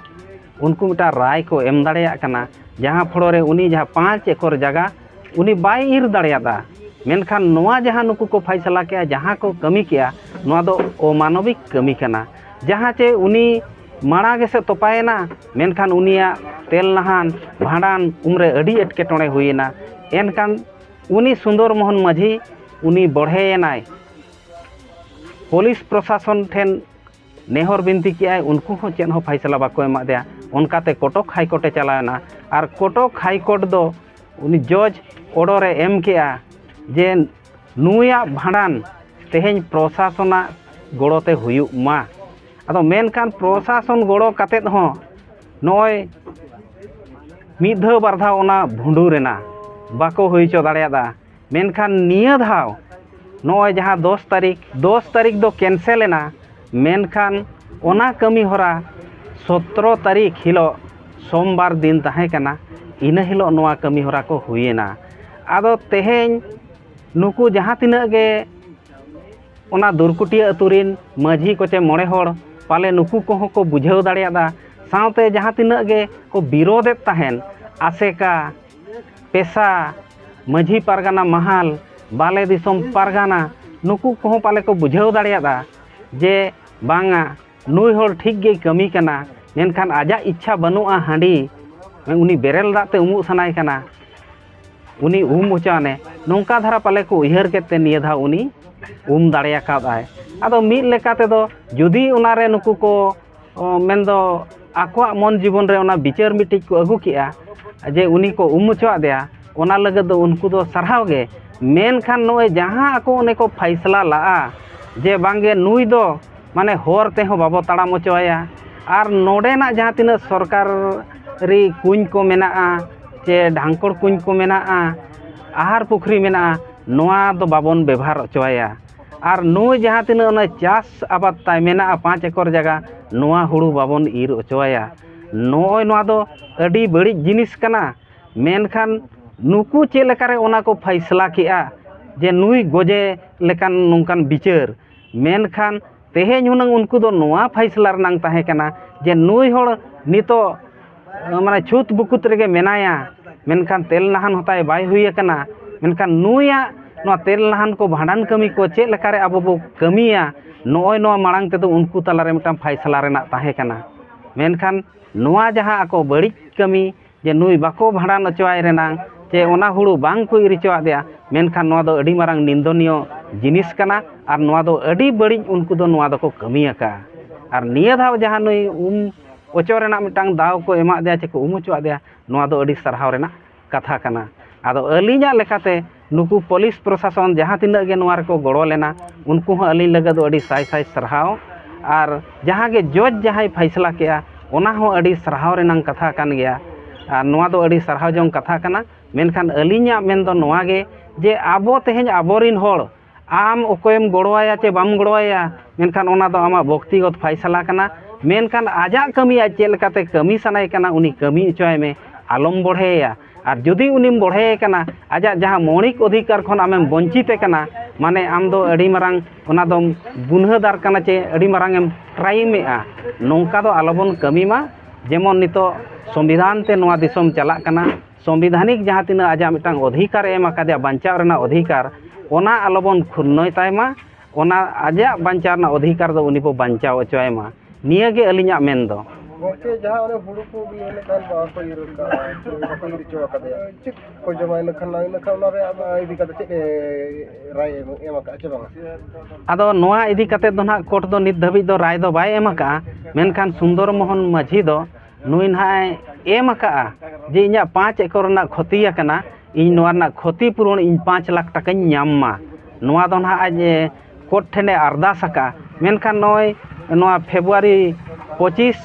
ᱩᱱᱠᱩ ᱢᱤᱫᱴᱟᱝ ᱨᱟᱭ ᱠᱚ ᱮᱢ ᱫᱟᱲᱮᱭᱟᱜ ᱠᱟᱱᱟ, ᱡᱟᱦᱟᱸ ᱯᱷᱚᱲᱚ ᱨᱮ ᱩᱱᱤ ᱡᱟᱦᱟᱸ ᱯᱟᱸᱪ ᱮᱠᱚᱨ ᱡᱟᱭᱜᱟ ᱩᱱᱤ ᱵᱟᱭ ᱤᱨ ᱫᱟᱲᱮᱭᱟᱫᱟ᱾ ᱢᱮᱱᱠᱷᱟᱱ ᱱᱚᱣᱟ ᱡᱟᱦᱟᱸ ᱱᱩᱠᱩ ᱠᱚ ᱯᱷᱟᱭᱥᱟᱞᱟ ᱠᱮᱜᱼᱟ, ᱡᱟᱦᱟᱸ ᱠᱚ ᱠᱟᱹᱢᱤ ᱠᱮᱜᱼᱟ, ᱱᱚᱣᱟ ᱫᱚ ᱚᱢᱟᱱᱚᱵᱤᱠ ᱠᱟᱹᱢᱤ ᱠᱟᱱᱟ᱾ ᱡᱟᱦᱟᱸ ᱪᱮ ᱩᱱᱤ ᱢᱟᱲᱟᱝ ᱜᱮᱥᱮ ᱛᱚᱯᱟᱭᱮᱱᱟ, ᱢᱮᱱᱠᱷᱟᱱ ᱩᱱᱤᱭᱟᱜ ᱛᱮᱞ ᱱᱟᱦᱟᱱ ᱵᱷᱟᱸᱰᱟᱱ ᱩᱱᱨᱮ ᱟᱹᱰᱤ ᱮᱴᱠᱮᱴᱚᱬᱮ ᱦᱩᱭᱮᱱᱟ᱾ ᱮᱱᱠᱷᱟᱱ ᱩᱱᱤ ᱥᱩᱱᱫᱚᱨ ᱢᱳᱦᱚᱱ ᱢᱟᱹᱡᱷᱤ ᱩᱱᱤ ᱵᱚᱲᱦᱮᱭᱮᱱᱟᱭ᱾ ᱯᱩᱞᱤᱥ ᱯᱨᱚᱥᱟᱥᱚᱱ ᱴᱷᱮᱱ ᱱᱮᱦᱚᱨ ᱵᱤᱱᱛᱤ ᱠᱮᱜᱼᱟᱭ, ᱩᱱᱠᱩ ᱦᱚᱸ ᱪᱮᱫ ᱦᱚᱸ ᱯᱷᱟᱭᱥᱟᱞᱟ ᱵᱟᱠᱚ ᱮᱢᱟᱫ ᱫᱮᱭᱟ᱾ ᱚᱱᱠᱟᱛᱮ ᱠᱚᱴᱚᱠ ᱦᱟᱭ ᱠᱳᱨᱴ ᱮ ᱪᱟᱞᱟᱣᱮᱱᱟ᱾ ᱟᱨ ᱠᱚᱴᱚᱠ ᱦᱟᱭ ᱠᱳᱨᱴ ᱫᱚ ᱩᱱᱤ ᱡᱚᱡᱽ ᱚᱰᱚᱨ ᱮ ᱮᱢ ᱠᱮᱜᱼᱟ ᱡᱮ ᱱᱩᱭᱟᱜ ᱵᱷᱟᱸᱰᱟᱱ ᱛᱮᱦᱮᱧ ᱯᱨᱚᱥᱟᱥᱚᱱᱟᱜ ᱜᱚᱲᱚ ᱛᱮ ᱦᱩᱭᱩᱜ ᱢᱟ᱾ ᱟᱫᱚ ᱢᱮᱱᱠᱷᱟᱱ ᱯᱨᱚᱥᱟᱥᱚᱱ ᱜᱚᱲᱚ ᱠᱟᱛᱮᱫ ᱦᱚᱸ ᱱᱚᱜᱼᱚᱭ ᱢᱤᱫ ᱫᱷᱟᱣ ᱵᱟᱨ ᱫᱷᱟᱣ ᱚᱱᱟ ᱵᱷᱩᱸᱰᱩᱨ ᱮᱱᱟ, ᱵᱟᱠᱚ ᱦᱩᱭ ᱦᱚᱪᱚ ᱫᱟᱲᱮᱭᱟᱫᱟ᱾ ᱢᱮᱱᱠᱷᱟᱱ ᱱᱤᱭᱟᱹ ᱫᱷᱟᱣ ᱱᱚᱜᱼᱚᱭ ᱡᱟᱦᱟᱸ ᱫᱚᱥ ᱛᱟᱹᱨᱤᱠᱷ, ᱫᱚᱥ ᱛᱟᱹᱨᱤᱠᱷ ᱫᱚ ᱠᱮᱱᱥᱮᱞ ᱮᱱᱟ, ᱢᱮᱱᱠᱷᱟᱱ ᱚᱱᱟ ᱠᱟᱹᱢᱤ ᱦᱚᱨᱟ ᱥᱚᱛᱨᱚ ᱛᱟᱹᱨᱤᱠᱷ ᱦᱤᱞᱳᱜ ᱥᱳᱢᱵᱟᱨ ᱫᱤᱱ ᱛᱟᱦᱮᱸ ᱠᱟᱱᱟ, ᱤᱱᱟᱹ ᱦᱤᱞᱳᱜ ᱱᱚᱣᱟ ᱠᱟᱹᱢᱤ ᱦᱚᱨᱟ ᱠᱚ ᱦᱩᱭᱮᱱᱟ᱾ ᱟᱫᱚ ᱛᱮᱦᱮᱧ ᱱᱩᱠᱩ ᱡᱟᱦᱟᱸ ᱛᱤᱱᱟᱹᱜ ᱜᱮ ᱚᱱᱟ ᱫᱩᱨᱠᱩᱴᱤᱭᱟᱹ ᱟᱹᱛᱩ ᱨᱤᱱ ᱢᱟᱹᱡᱷᱤ ᱠᱚ ᱪᱮ ᱢᱚᱬᱮ ᱦᱚᱲ, ᱯᱟᱞᱮ ᱱᱩᱠᱩ ᱠᱚᱦᱚᱸ ᱠᱚ ᱵᱩᱡᱷᱟᱹᱣ ᱫᱟᱲᱮᱭᱟᱫᱟ᱾ ᱥᱟᱶᱛᱮ ᱡᱟᱦᱟᱸ ᱛᱤᱱᱟᱹᱜ ᱜᱮ ᱠᱚ ᱵᱤᱨᱳᱫᱮᱫ ᱛᱟᱦᱮᱱ, ᱟᱥᱮᱠᱟ, ᱯᱮᱥᱟ, ᱢᱟᱹᱡᱷᱤ ᱯᱟᱨᱜᱟᱱᱟ ᱢᱟᱦᱟᱞ, ᱵᱟᱞᱮ ᱫᱤᱥᱚᱢ ᱯᱟᱨᱜᱟᱱᱟ, ᱱᱩᱠᱩ ᱠᱚᱦᱚᱸ ᱯᱟᱞᱮ ᱠᱚ ᱵᱩᱡᱷᱟᱹᱣ ᱫᱟᱲᱮᱭᱟᱫᱟ ᱡᱮ ᱵᱟᱝᱟ, ᱱᱩᱭ ᱦᱚᱲ ᱴᱷᱤᱠ ᱜᱮᱭ ᱠᱟᱹᱢᱤ ᱠᱟᱱᱟ, ᱢᱮᱱᱠᱷᱟᱱ ᱟᱡᱟᱜ ᱤᱪᱪᱷᱟ ᱵᱟᱹᱱᱩᱜᱼᱟ ᱦᱟᱺᱰᱤ, ᱩᱱᱤ ᱵᱮᱨᱮᱞ ᱫᱟᱜ ᱛᱮ ᱩᱢᱩᱜ ᱥᱟᱱᱟᱭ ᱠᱟᱱᱟ, ᱩᱱᱤ ᱩᱢ ᱦᱚᱪᱚᱣᱟᱱᱮ, ᱱᱚᱝᱠᱟ ᱫᱷᱟᱨᱟ ᱯᱟᱞᱮ ᱠᱚ ᱩᱭᱦᱟᱹᱨ ᱠᱮᱫ ᱛᱮ ᱱᱤᱭᱟᱹ ᱫᱷᱟᱣ ᱩᱱᱤ ᱩᱢ ᱫᱟᱲᱮ ᱟᱠᱟᱫᱟᱭ᱾ ᱟᱫᱚ ᱢᱤᱫ ᱞᱮᱠᱟ ᱛᱮᱫᱚ ᱡᱩᱫᱤ ᱚᱱᱟᱨᱮ ᱱᱩᱠᱩ ᱠᱚ ᱢᱮᱱᱫᱚ ᱟᱠᱚᱣᱟᱜ ᱢᱚᱱ ᱡᱤᱵᱚᱱ ᱨᱮ ᱚᱱᱟ ᱵᱤᱪᱟᱹᱨ ᱢᱤᱫᱴᱤᱡ ᱠᱚ ᱟᱹᱜᱩ ᱠᱮᱜᱼᱟ ᱡᱮ ᱩᱱᱤ ᱠᱚ ᱩᱢ ᱦᱚᱪᱚᱣᱟᱫᱮᱭᱟ, ᱚᱱᱟ ᱞᱟᱹᱜᱤᱫ ᱫᱚ ᱩᱱᱠᱩ ᱫᱚ ᱥᱟᱨᱦᱟᱣ ᱜᱮ᱾ ᱢᱮᱱᱠᱷᱟᱱ ᱱᱚᱜᱼᱚᱭ ᱡᱟᱦᱟᱸ ᱟᱠᱚ ᱚᱱᱮ ᱠᱚ ᱯᱷᱟᱭᱥᱞᱟ ᱞᱟᱜᱼᱟ ᱡᱮ ᱵᱟᱝᱜᱮ ᱱᱩᱭ ᱫᱚ ᱢᱟᱱᱮ ᱦᱚᱨ ᱛᱮᱦᱚᱸ ᱵᱟᱵᱚ ᱛᱟᱲᱟᱢ ᱦᱚᱪᱚ ᱟᱭᱟ, ᱟᱨ ᱱᱚᱰᱮᱱᱟᱜ ᱡᱟᱦᱟᱸ ᱛᱤᱱᱟᱹᱜ ᱥᱚᱨᱠᱟᱨᱤ ᱠᱩᱧ ᱠᱚ ᱢᱮᱱᱟᱜᱼᱟ ᱪᱮ ᱰᱷᱟᱝᱠᱚᱲ ᱠᱩᱧ ᱠᱚ ᱢᱮᱱᱟᱜᱼᱟ, ᱟᱦᱟᱨ ᱯᱩᱠᱷᱨᱤ ᱢᱮᱱᱟᱜᱼᱟ, ᱱᱚᱣᱟ ᱫᱚ ᱵᱟᱵᱚᱱ ᱵᱮᱵᱷᱟᱨ ᱦᱚᱪᱚ ᱟᱭᱟ᱾ ᱟᱨ ᱱᱩᱭ ᱡᱟᱦᱟᱸ ᱛᱤᱱᱟᱹᱜ ᱚᱱᱟ ᱪᱟᱥ ᱟᱵᱟᱫ ᱛᱟᱭ ᱢᱮᱱᱟᱜᱼᱟ ᱯᱟᱸᱪ ᱮᱠᱚᱨ ᱡᱟᱭᱜᱟ, ᱱᱚᱣᱟ ᱦᱩᱲᱩ ᱵᱟᱵᱚᱱ ᱤᱨ ᱦᱚᱪᱚ ᱟᱭᱟ᱾ ᱱᱚᱜᱼᱚᱭ ᱱᱚᱣᱟ ᱫᱚ ᱟᱹᱰᱤ ᱵᱟᱹᱲᱤᱡ ᱡᱤᱱᱤᱥ ᱠᱟᱱᱟ᱾ ᱢᱮᱱᱠᱷᱟᱱ ᱱᱩᱠᱩ ᱪᱮᱫ ᱞᱮᱠᱟᱨᱮ ᱚᱱᱟ ᱠᱚ ᱯᱷᱟᱭᱥᱞᱟ ᱠᱮᱜᱼᱟ ᱡᱮ ᱱᱩᱭ ᱜᱚᱡᱮ ᱞᱮᱠᱟᱱ ᱱᱚᱝᱠᱟᱱ ᱵᱤᱪᱟᱹᱨ? ᱢᱮᱱᱠᱷᱟᱱ ᱛᱮᱦᱮᱧ ᱦᱩᱱᱟᱹᱝ ᱩᱱᱠᱩ ᱫᱚ ᱱᱚᱣᱟ ᱯᱷᱟᱭᱥᱞᱟ ᱨᱮᱱᱟᱝ ᱛᱟᱦᱮᱸ ᱠᱟᱱᱟ ᱡᱮ ᱱᱩᱭ ᱦᱚᱲ ᱱᱤᱛᱚᱜ ᱢᱟᱱᱮ ᱪᱷᱩᱛ ᱵᱩᱠᱩᱛ ᱨᱮᱜᱮ ᱢᱮᱱᱟᱭᱟ, ᱢᱮᱱᱠᱷᱟᱱ ᱛᱮᱞ ᱱᱟᱦᱟᱱ ᱦᱚᱸᱛᱟᱭ ᱵᱟᱭ ᱦᱩᱭ ᱟᱠᱟᱱᱟ᱾ ᱢᱮᱱᱠᱷᱟᱱ ᱱᱩᱭᱟᱜ ᱱᱚᱣᱟ ᱛᱮᱞ ᱱᱟᱦᱟᱱ ᱠᱚ ᱵᱷᱟᱸᱰᱟᱱ ᱠᱟᱹᱢᱤ ᱠᱚ ᱪᱮᱫ ᱞᱮᱠᱟᱨᱮ ᱟᱵᱚ ᱵᱚ ᱠᱟᱹᱢᱤᱭᱟ, ᱱᱚᱜᱼᱚᱭ ᱱᱚᱣᱟ ᱢᱟᱲᱟᱝ ᱛᱮᱫᱚ ᱩᱱᱠᱩ ᱛᱟᱞᱟᱨᱮ ᱢᱤᱫᱴᱟᱝ ᱯᱷᱟᱭᱥᱞᱟ ᱨᱮᱱᱟᱜ ᱛᱟᱦᱮᱸ ᱠᱟᱱᱟ᱾ ᱢᱮᱱᱠᱷᱟᱱ ᱱᱚᱣᱟ ᱡᱟᱦᱟᱸ ᱟᱠᱚ ᱵᱟᱹᱲᱤᱡ ᱠᱟᱹᱢᱤ ᱡᱮ ᱱᱩᱭ ᱵᱟᱠᱚ ᱵᱷᱟᱸᱰᱟᱱ ᱦᱚᱪᱚᱣᱟᱭ ᱨᱮᱱᱟᱝ ᱪᱮ ᱚᱱᱟ ᱦᱩᱲᱩ ᱵᱟᱝ ᱠᱚ ᱤᱨ ᱦᱚᱪᱚᱣᱟᱫᱮᱭᱟ, ᱢᱮᱱᱠᱷᱟᱱ ᱱᱚᱣᱟ ᱫᱚ ᱟᱹᱰᱤ ᱢᱟᱨᱟᱝ ᱱᱤᱱᱫᱚᱱᱤᱭᱚ ᱡᱤᱱᱤᱥ ᱠᱟᱱᱟ᱾ ᱟᱨ ᱱᱚᱣᱟ ᱫᱚ ᱟᱹᱰᱤ ᱵᱟᱹᱲᱤᱡ ᱩᱱᱠᱩ ᱫᱚ ᱱᱚᱣᱟ ᱫᱚᱠᱚ ᱠᱟᱹᱢᱤ ᱟᱠᱟᱫᱼᱟ᱾ ᱟᱨ ᱱᱤᱭᱟᱹ ᱫᱷᱟᱣ ᱡᱟᱦᱟᱸ ᱱᱩᱭ ᱩᱢ ᱚᱪᱚ ᱨᱮᱱᱟᱜ ᱢᱤᱫᱴᱟᱝ ᱫᱟᱣ ᱠᱚ ᱮᱢᱟᱫᱮᱭᱟ ᱪᱮ ᱠᱚ ᱩᱢ ᱦᱚᱪᱚᱣᱟᱫᱮᱭᱟ, ᱱᱚᱣᱟ ᱫᱚ ᱟᱹᱰᱤ ᱥᱟᱨᱦᱟᱣ ᱨᱮᱱᱟᱜ ᱠᱟᱛᱷᱟ ᱠᱟᱱᱟ᱾ ᱟᱫᱚ ᱟᱹᱞᱤᱧᱟᱜ ᱞᱮᱠᱟᱛᱮ ᱱᱩᱠᱩ ᱯᱩᱞᱤᱥ ᱯᱨᱚᱥᱟᱥᱚᱱ ᱡᱟᱦᱟᱸ ᱛᱤᱱᱟᱹᱜ ᱜᱮ ᱱᱚᱣᱟ ᱨᱮᱠᱚ ᱜᱚᱲᱚ ᱞᱮᱱᱟ, ᱩᱱᱠᱩ ᱦᱚᱸ ᱟᱹᱞᱤᱧ ᱞᱟᱹᱜᱤᱫ ᱫᱚ ᱟᱹᱰᱤ ᱥᱟᱭ ᱥᱟᱭ ᱥᱟᱨᱦᱟᱣ᱾ ᱟᱨ ᱡᱟᱦᱟᱸ ᱜᱮ ᱡᱚᱡᱽ ᱡᱟᱦᱟᱸᱭ ᱯᱷᱟᱭᱥᱞᱟ ᱠᱮᱜᱼᱟ, ᱚᱱᱟ ᱦᱚᱸ ᱟᱹᱰᱤ ᱥᱟᱨᱦᱟᱣ ᱨᱮᱱᱟᱝ ᱠᱟᱛᱷᱟ ᱠᱟᱱ ᱜᱮᱭᱟ᱾ ᱟᱨ ᱱᱚᱣᱟ ᱫᱚ ᱟᱹᱰᱤ ᱥᱟᱨᱦᱟᱣ ᱡᱚᱝ ᱠᱟᱛᱷᱟ ᱠᱟᱱᱟ᱾ ᱢᱮᱱᱠᱷᱟᱱ ᱟᱹᱞᱤᱧᱟᱜ ᱢᱮᱱ ᱫᱚ ᱱᱚᱣᱟ ᱜᱮ ᱡᱮ ᱟᱵᱚ ᱛᱮᱦᱮᱧ ᱟᱵᱚᱨᱤᱱ ᱦᱚᱲ, ᱟᱢ ᱚᱠᱚᱭᱮᱢ ᱜᱚᱲᱚᱣᱟᱭᱟ ᱪᱮ ᱵᱟᱢ ᱜᱚᱲᱚᱣᱟᱭᱟ, ᱢᱮᱱᱠᱷᱟᱱ ᱚᱱᱟ ᱫᱚ ᱟᱢᱟᱜ ᱵᱚᱠᱛᱤᱜᱚᱛ ᱯᱷᱟᱭᱥᱟᱞᱟ ᱠᱟᱱᱟ᱾ ᱢᱮᱱᱠᱷᱟᱱ ᱟᱡᱟᱜ ᱠᱟᱹᱢᱤ ᱟᱡ ᱪᱮᱫ ᱞᱮᱠᱟᱛᱮ ᱠᱟᱹᱢᱤ ᱥᱟᱱᱟᱭᱮ ᱠᱟᱱᱟ, ᱩᱱᱤ ᱠᱟᱹᱢᱤ ᱦᱚᱪᱚᱭ ᱢᱮ, ᱟᱞᱚᱢ ᱵᱚᱲᱦᱮᱭᱮᱭᱟ᱾ ᱟᱨ ᱡᱩᱫᱤ ᱩᱱᱤᱢ ᱵᱚᱲᱦᱮᱭᱮ ᱠᱟᱱᱟ, ᱟᱡᱟᱜ ᱡᱟᱦᱟᱸ ᱢᱳᱣᱞᱤᱠ ᱚᱫᱷᱤᱠᱟᱨ ᱠᱷᱚᱱ ᱟᱢᱮᱢ ᱵᱚᱧᱪᱤᱛᱮ ᱠᱟᱱᱟ, ᱢᱟᱱᱮ ᱟᱢ ᱫᱚ ᱟᱹᱰᱤ ᱢᱟᱨᱟᱝ ᱚᱱᱟ ᱫᱚᱢ ᱵᱩᱱᱦᱟᱹᱫᱟᱨ ᱠᱟᱱᱟ ᱪᱮ ᱟᱹᱰᱤ ᱢᱟᱨᱟᱝ ᱮᱢ ᱠᱨᱟᱭᱤᱢᱮᱜᱼᱟ, ᱱᱚᱝᱠᱟ ᱫᱚ ᱟᱞᱚᱵᱚᱱ ᱠᱟᱹᱢᱤ ᱢᱟ᱾ ᱡᱮᱢᱚᱱ ᱱᱤᱛᱚᱜ ᱥᱚᱝᱵᱤᱫᱷᱟᱱ ᱛᱮ ᱱᱚᱣᱟ ᱫᱤᱥᱚᱢ ᱪᱟᱞᱟᱜ ᱠᱟᱱᱟ, ᱥᱚᱝᱵᱤᱫᱷᱟᱱᱤᱠ ᱡᱟᱦᱟᱸ ᱛᱤᱱᱟᱹᱜ ᱟᱡᱟᱜ ᱢᱤᱫᱴᱟᱝ ᱚᱫᱷᱤᱠᱟᱨ ᱮ ᱮᱢ ᱟᱠᱟᱫᱮᱭᱟ ᱵᱟᱧᱪᱟᱣ ᱨᱮᱱᱟᱜ ᱚᱫᱷᱤᱠᱟᱨ, ᱚᱱᱟ ᱟᱞᱚᱵᱚᱱ ᱠᱷᱩᱨᱱᱚᱭ ᱛᱟᱭ ᱢᱟ᱾ ᱚᱱᱟ ᱟᱡᱟᱜ ᱵᱟᱧᱪᱟᱣ ᱨᱮᱱᱟᱜ ᱚᱫᱷᱤᱠᱟᱨ ᱫᱚ ᱩᱱᱤ ᱵᱚ ᱵᱟᱧᱪᱟᱣ ᱦᱚᱪᱚᱭ ᱢᱟ, ᱱᱤᱭᱟᱹ ᱜᱮ ᱟᱹᱞᱤᱧᱟᱜ ᱢᱮᱱ ᱫᱚ᱾ ᱜᱚᱢᱠᱮ, ᱡᱟᱦᱟᱸ ᱚᱱᱮ ᱦᱩᱲᱩ ᱠᱚ ᱵᱤᱱ ᱢᱮᱱᱮᱫ ᱛᱟᱦᱮᱸᱫ ᱵᱟᱠᱚ ᱤᱨ ᱟᱠᱟᱫᱼᱟ, ᱵᱟᱠᱚ ᱤᱨ ᱦᱚᱪᱚ ᱟᱠᱟᱫᱮᱭᱟ, ᱪᱮᱫ ᱠᱚ ᱡᱚᱢᱟ? ᱤᱱᱟᱹ ᱠᱷᱟᱱ, ᱤᱱᱟᱹ ᱠᱷᱟᱱ ᱚᱱᱟ ᱨᱮ ᱟᱢ ᱤᱫᱤ ᱠᱟᱛᱮ ᱪᱮᱫ ᱮ ᱨᱟᱭ ᱮᱢ, ᱮᱢ ᱟᱠᱟᱫᱼᱟ ᱪᱮ ᱵᱟᱝᱟ? ᱟᱫᱚ ᱱᱚᱣᱟ ᱤᱫᱤ ᱠᱟᱛᱮ ᱫᱚ ᱱᱟᱦᱟᱜ ᱠᱳᱨᱴ ᱫᱚ ᱱᱤᱛ ᱫᱷᱟᱹᱵᱤᱡ ᱫᱚ ᱨᱟᱭ ᱫᱚ ᱵᱟᱭ ᱮᱢ ᱟᱠᱟᱫᱼᱟ᱾ ᱢᱮᱱᱠᱷᱟᱱ ᱥᱩᱱᱫᱚᱨ ᱢᱳᱦᱚᱱ ᱢᱟᱹᱡᱷᱤ ᱫᱚ ᱱᱩᱭ ᱱᱟᱦᱟᱜ ᱮ ᱮᱢ ᱟᱠᱟᱫᱼᱟ ᱡᱮ ᱤᱧᱟᱹᱜ ᱯᱟᱸᱪ ᱮᱠᱚᱨ ᱨᱮᱱᱟᱜ ᱠᱷᱚᱛᱤ ᱟᱠᱟᱱᱟ, ᱤᱧ ᱱᱚᱣᱟ ᱨᱮᱱᱟᱜ ᱠᱷᱚᱛᱤ ᱯᱩᱨᱚᱱ ᱤᱧ ᱯᱟᱸᱪ ᱞᱟᱠᱷ ᱴᱟᱠᱟᱧ ᱧᱟᱢ ᱢᱟ᱾ ᱱᱚᱣᱟ ᱫᱚ ᱱᱟᱦᱟᱜ ᱟᱡ, ᱮ, ᱠᱳᱨᱴ ᱴᱷᱮᱱᱮ ᱟᱨᱫᱟᱥ ᱟᱠᱟᱫᱼᱟ᱾ ᱢᱮᱱᱠᱷᱟᱱ ᱱᱚᱜᱼᱚᱭ ᱱᱚᱣᱟ ᱯᱷᱮᱵᱽᱨᱩᱣᱟᱨᱤ ᱯᱚᱸᱪᱤᱥ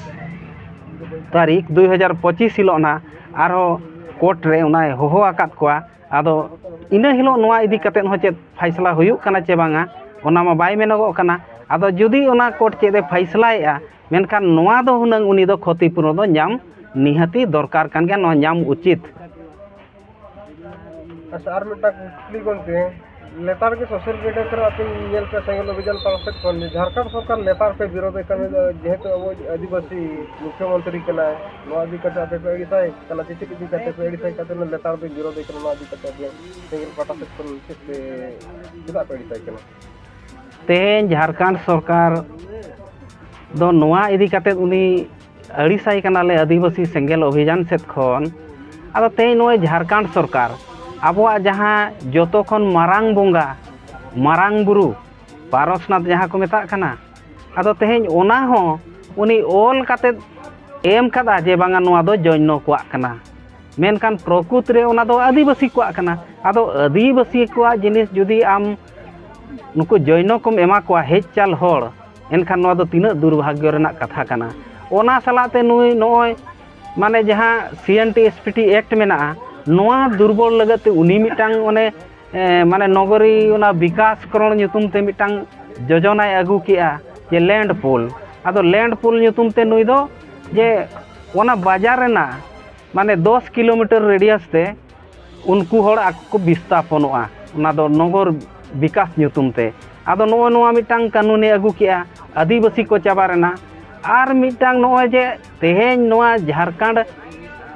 ᱛᱟᱹᱨᱤᱠᱷ ᱫᱩᱭ ᱦᱟᱡᱟᱨ ᱯᱚᱸᱪᱤᱥ ᱦᱤᱞᱳᱜ ᱱᱟᱦᱟᱜ ᱟᱨᱦᱚᱸ ᱠᱳᱨᱴ ᱨᱮ ᱚᱱᱟᱭ ᱦᱚᱦᱚ ᱟᱠᱟᱫ ᱠᱚᱣᱟ᱾ ᱟᱫᱚ ᱤᱱᱟᱹ ᱦᱤᱞᱳᱜ ᱱᱚᱣᱟ ᱤᱫᱤ ᱠᱟᱛᱮᱫ ᱦᱚᱸ ᱪᱮᱫ ᱯᱷᱟᱭᱥᱟᱞᱟ ᱦᱩᱭᱩᱜ ᱠᱟᱱᱟ ᱪᱮ ᱵᱟᱝᱟ, ᱚᱱᱟ ᱢᱟ ᱵᱟᱭ ᱢᱮᱱᱚᱜᱚᱜ ᱠᱟᱱᱟ᱾ ᱟᱫᱚ ᱡᱩᱫᱤ ᱚᱱᱟ ᱠᱳᱨᱴ ᱪᱮᱫ ᱮ ᱯᱷᱟᱭᱥᱟᱞᱟᱭᱮᱫᱼᱟ, ᱢᱮᱱᱠᱷᱟᱱ ᱱᱚᱣᱟ ᱫᱚ ᱦᱩᱱᱟᱹᱝ ᱩᱱᱤ ᱫᱚ ᱠᱷᱚᱛᱤ ᱯᱩᱨᱚᱱ ᱫᱚ ᱧᱟᱢ ᱱᱤᱦᱟᱹᱛᱤ ᱫᱚᱨᱠᱟᱨ ᱠᱟᱱ ᱜᱮᱭᱟ, ᱱᱚᱣᱟ ᱧᱟᱢ ᱩᱪᱤᱛ᱾ ᱟᱪᱪᱷᱟ, ᱟᱨ ᱢᱤᱫᱴᱟᱝ ᱠᱩᱠᱞᱤ ᱜᱚᱢᱠᱮ, ᱞᱮᱛᱟᱲ ᱜᱮ ᱥᱳᱥᱟᱞ ᱢᱤᱰᱤᱭᱟ ᱠᱚᱨᱮ ᱟᱯᱮ ᱧᱮᱞ ᱯᱮ, ᱥᱮᱸᱜᱮᱞ ᱚᱵᱷᱤᱡᱟᱱ ᱯᱟᱦᱴᱟ ᱥᱮᱫ ᱠᱷᱚᱱ ᱡᱷᱟᱲᱠᱷᱚᱸᱰ ᱥᱚᱨᱠᱟᱨ ᱞᱮᱛᱟᱲ ᱯᱮ ᱵᱤᱨᱳᱫᱮ ᱠᱟᱱᱟ, ᱡᱮᱦᱮᱛᱩ ᱟᱵᱚ ᱟᱹᱫᱤᱵᱟᱹᱥᱤ ᱢᱩᱠᱷᱭᱚᱢᱚᱱᱛᱨᱤ ᱠᱟᱱᱟᱭ, ᱱᱚᱣᱟ ᱤᱫᱤ ᱠᱟᱛᱮ ᱟᱯᱮ ᱯᱮ ᱟᱹᱲᱤᱥᱟᱭ ᱠᱟᱱᱟ ᱪᱮ? ᱪᱮᱫ ᱤᱫᱤ ᱠᱟᱛᱮ ᱯᱮ ᱟᱹᱲᱤᱥᱟᱭ ᱠᱟᱛᱮ ᱞᱮᱛᱟᱲ ᱯᱮ ᱵᱤᱨᱳᱫᱮ ᱠᱟᱱᱟ? ᱱᱚᱣᱟ ᱤᱫᱤ ᱠᱟᱛᱮ ᱟᱯᱮ ᱥᱮᱸᱜᱮᱞ ᱯᱟᱦᱴᱟ ᱥᱮᱫ ᱠᱷᱚᱱ ᱪᱮᱫ ᱯᱮ, ᱪᱮᱫᱟᱜ ᱯᱮ ᱟᱹᱲᱤᱥᱟᱭ ᱠᱟᱱᱟ? ᱛᱮᱦᱮᱧ ᱡᱷᱟᱲᱠᱷᱚᱸᱰ ᱥᱚᱨᱠᱟᱨ ᱫᱚ ᱱᱚᱣᱟ ᱤᱫᱤ ᱠᱟᱛᱮ ᱩᱱᱤ ᱟᱹᱲᱤᱥᱟᱭ ᱠᱟᱱᱟᱞᱮ ᱟᱹᱫᱤᱵᱟᱹᱥᱤ ᱥᱮᱸᱜᱮᱞ ᱚᱵᱷᱤᱡᱟᱱ ᱥᱮᱫ ᱠᱷᱚᱱ᱾ ᱟᱫᱚ ᱛᱮᱦᱮᱧ ᱱᱚᱜᱼᱚᱭ ᱡᱷᱟᱲᱠᱷᱚᱸᱰ ᱥᱚᱨᱠᱟᱨ ᱟᱵᱚᱣᱟᱜ ᱡᱟᱦᱟᱸ ᱡᱚᱛᱚ ᱠᱷᱚᱱ ᱢᱟᱨᱟᱝ ᱵᱚᱸᱜᱟ, ᱢᱟᱨᱟᱝ ᱵᱩᱨᱩ ᱯᱟᱨᱚᱥᱱᱟᱛᱷ ᱡᱟᱦᱟᱸ ᱠᱚ ᱢᱮᱛᱟᱜ ᱠᱟᱱᱟ, ᱟᱫᱚ ᱛᱮᱦᱮᱧ ᱚᱱᱟ ᱦᱚᱸ ᱩᱱᱤ ᱚᱞ ᱠᱟᱛᱮᱫ ᱮᱢ ᱠᱟᱫᱟ ᱡᱮ ᱵᱟᱝᱟ ᱱᱚᱣᱟ ᱫᱚ ᱡᱚᱭᱱᱚ ᱠᱚᱣᱟᱜ ᱠᱟᱱᱟ, ᱢᱮᱱᱠᱷᱟᱱ ᱯᱨᱚᱠᱩᱛ ᱨᱮ ᱚᱱᱟ ᱫᱚ ᱟᱹᱫᱤᱵᱟᱹᱥᱤ ᱠᱚᱣᱟᱜ ᱠᱟᱱᱟ᱾ ᱟᱫᱚ ᱟᱹᱫᱤᱵᱟᱹᱥᱤ ᱠᱚᱣᱟᱜ ᱡᱤᱱᱤᱥ ᱡᱩᱫᱤ ᱟᱢ ᱱᱩᱠᱩ ᱡᱚᱭᱱᱚ ᱠᱚᱢ ᱮᱢᱟ ᱠᱚᱣᱟ, ᱦᱮᱡ ᱪᱟᱞ ᱦᱚᱲ, ᱮᱱᱠᱷᱟᱱ ᱱᱚᱣᱟ ᱫᱚ ᱛᱤᱱᱟᱹᱜ ᱫᱩᱨᱵᱷᱟᱜᱽᱭᱚ ᱨᱮᱱᱟᱜ ᱠᱟᱛᱷᱟ ᱠᱟᱱᱟ᱾ ᱚᱱᱟ ᱥᱟᱞᱟᱜ ᱛᱮ ᱱᱩᱭ ᱱᱚᱜᱼᱚᱭ ᱢᱟᱱᱮ ᱡᱟᱦᱟᱸ C N T S P T act ᱢᱮᱱᱟᱜᱼᱟ, ᱱᱚᱣᱟ ᱫᱩᱨᱵᱚᱞ ᱞᱟᱹᱜᱤᱫ ᱛᱮ ᱩᱱᱤ ᱢᱤᱫᱴᱟᱝ ᱚᱱᱮ, ᱮ, ᱢᱟᱱᱮ ᱱᱚᱜᱚᱨᱤ ᱚᱱᱟ ᱵᱤᱠᱟᱥ ᱠᱚᱨᱚᱬ ᱧᱩᱛᱩᱢ ᱛᱮ ᱢᱤᱫᱴᱟᱝ ᱡᱳᱡᱚᱱᱟᱭ ᱟᱹᱜᱩ ᱠᱮᱜᱼᱟ, ᱡᱮ ᱞᱮᱱᱰ ᱯᱩᱞ᱾ ᱟᱫᱚ ᱞᱮᱱᱰ ᱯᱩᱞ ᱧᱩᱛᱩᱢ ᱛᱮ ᱱᱩᱭ ᱫᱚ ᱡᱮ ᱚᱱᱟ ᱵᱟᱡᱟᱨ ᱨᱮᱱᱟᱜ ᱢᱟᱱᱮ ᱫᱚᱥ ᱠᱤᱞᱳᱢᱤᱴᱟᱨ ᱨᱮᱰᱤᱭᱟᱥ ᱛᱮ ᱩᱱᱠᱩ ᱦᱚᱲ ᱟᱠᱚ ᱠᱚ ᱵᱤᱥᱛᱟᱯᱚᱱᱚᱜᱼᱟ, ᱚᱱᱟ ᱫᱚ ᱱᱚᱜᱚᱨ ᱵᱤᱠᱟᱥ ᱧᱩᱛᱩᱢ ᱛᱮ᱾ ᱟᱫᱚ ᱱᱚᱜᱼᱚ ᱱᱚᱣᱟ ᱢᱤᱫᱴᱟᱝ ᱠᱟᱹᱱᱩᱱᱮ ᱟᱹᱜᱩ ᱠᱮᱜᱼᱟ, ᱟᱹᱫᱤᱵᱟᱹᱥᱤ ᱠᱚ ᱪᱟᱵᱟ ᱨᱮᱱᱟᱜ᱾ ᱟᱨ ᱢᱤᱫᱴᱟᱝ ᱱᱚᱜᱼᱚᱭ ᱡᱮ ᱛᱮᱦᱮᱧ ᱱᱚᱣᱟ ᱡᱷᱟᱲᱠᱷᱚᱸᱰ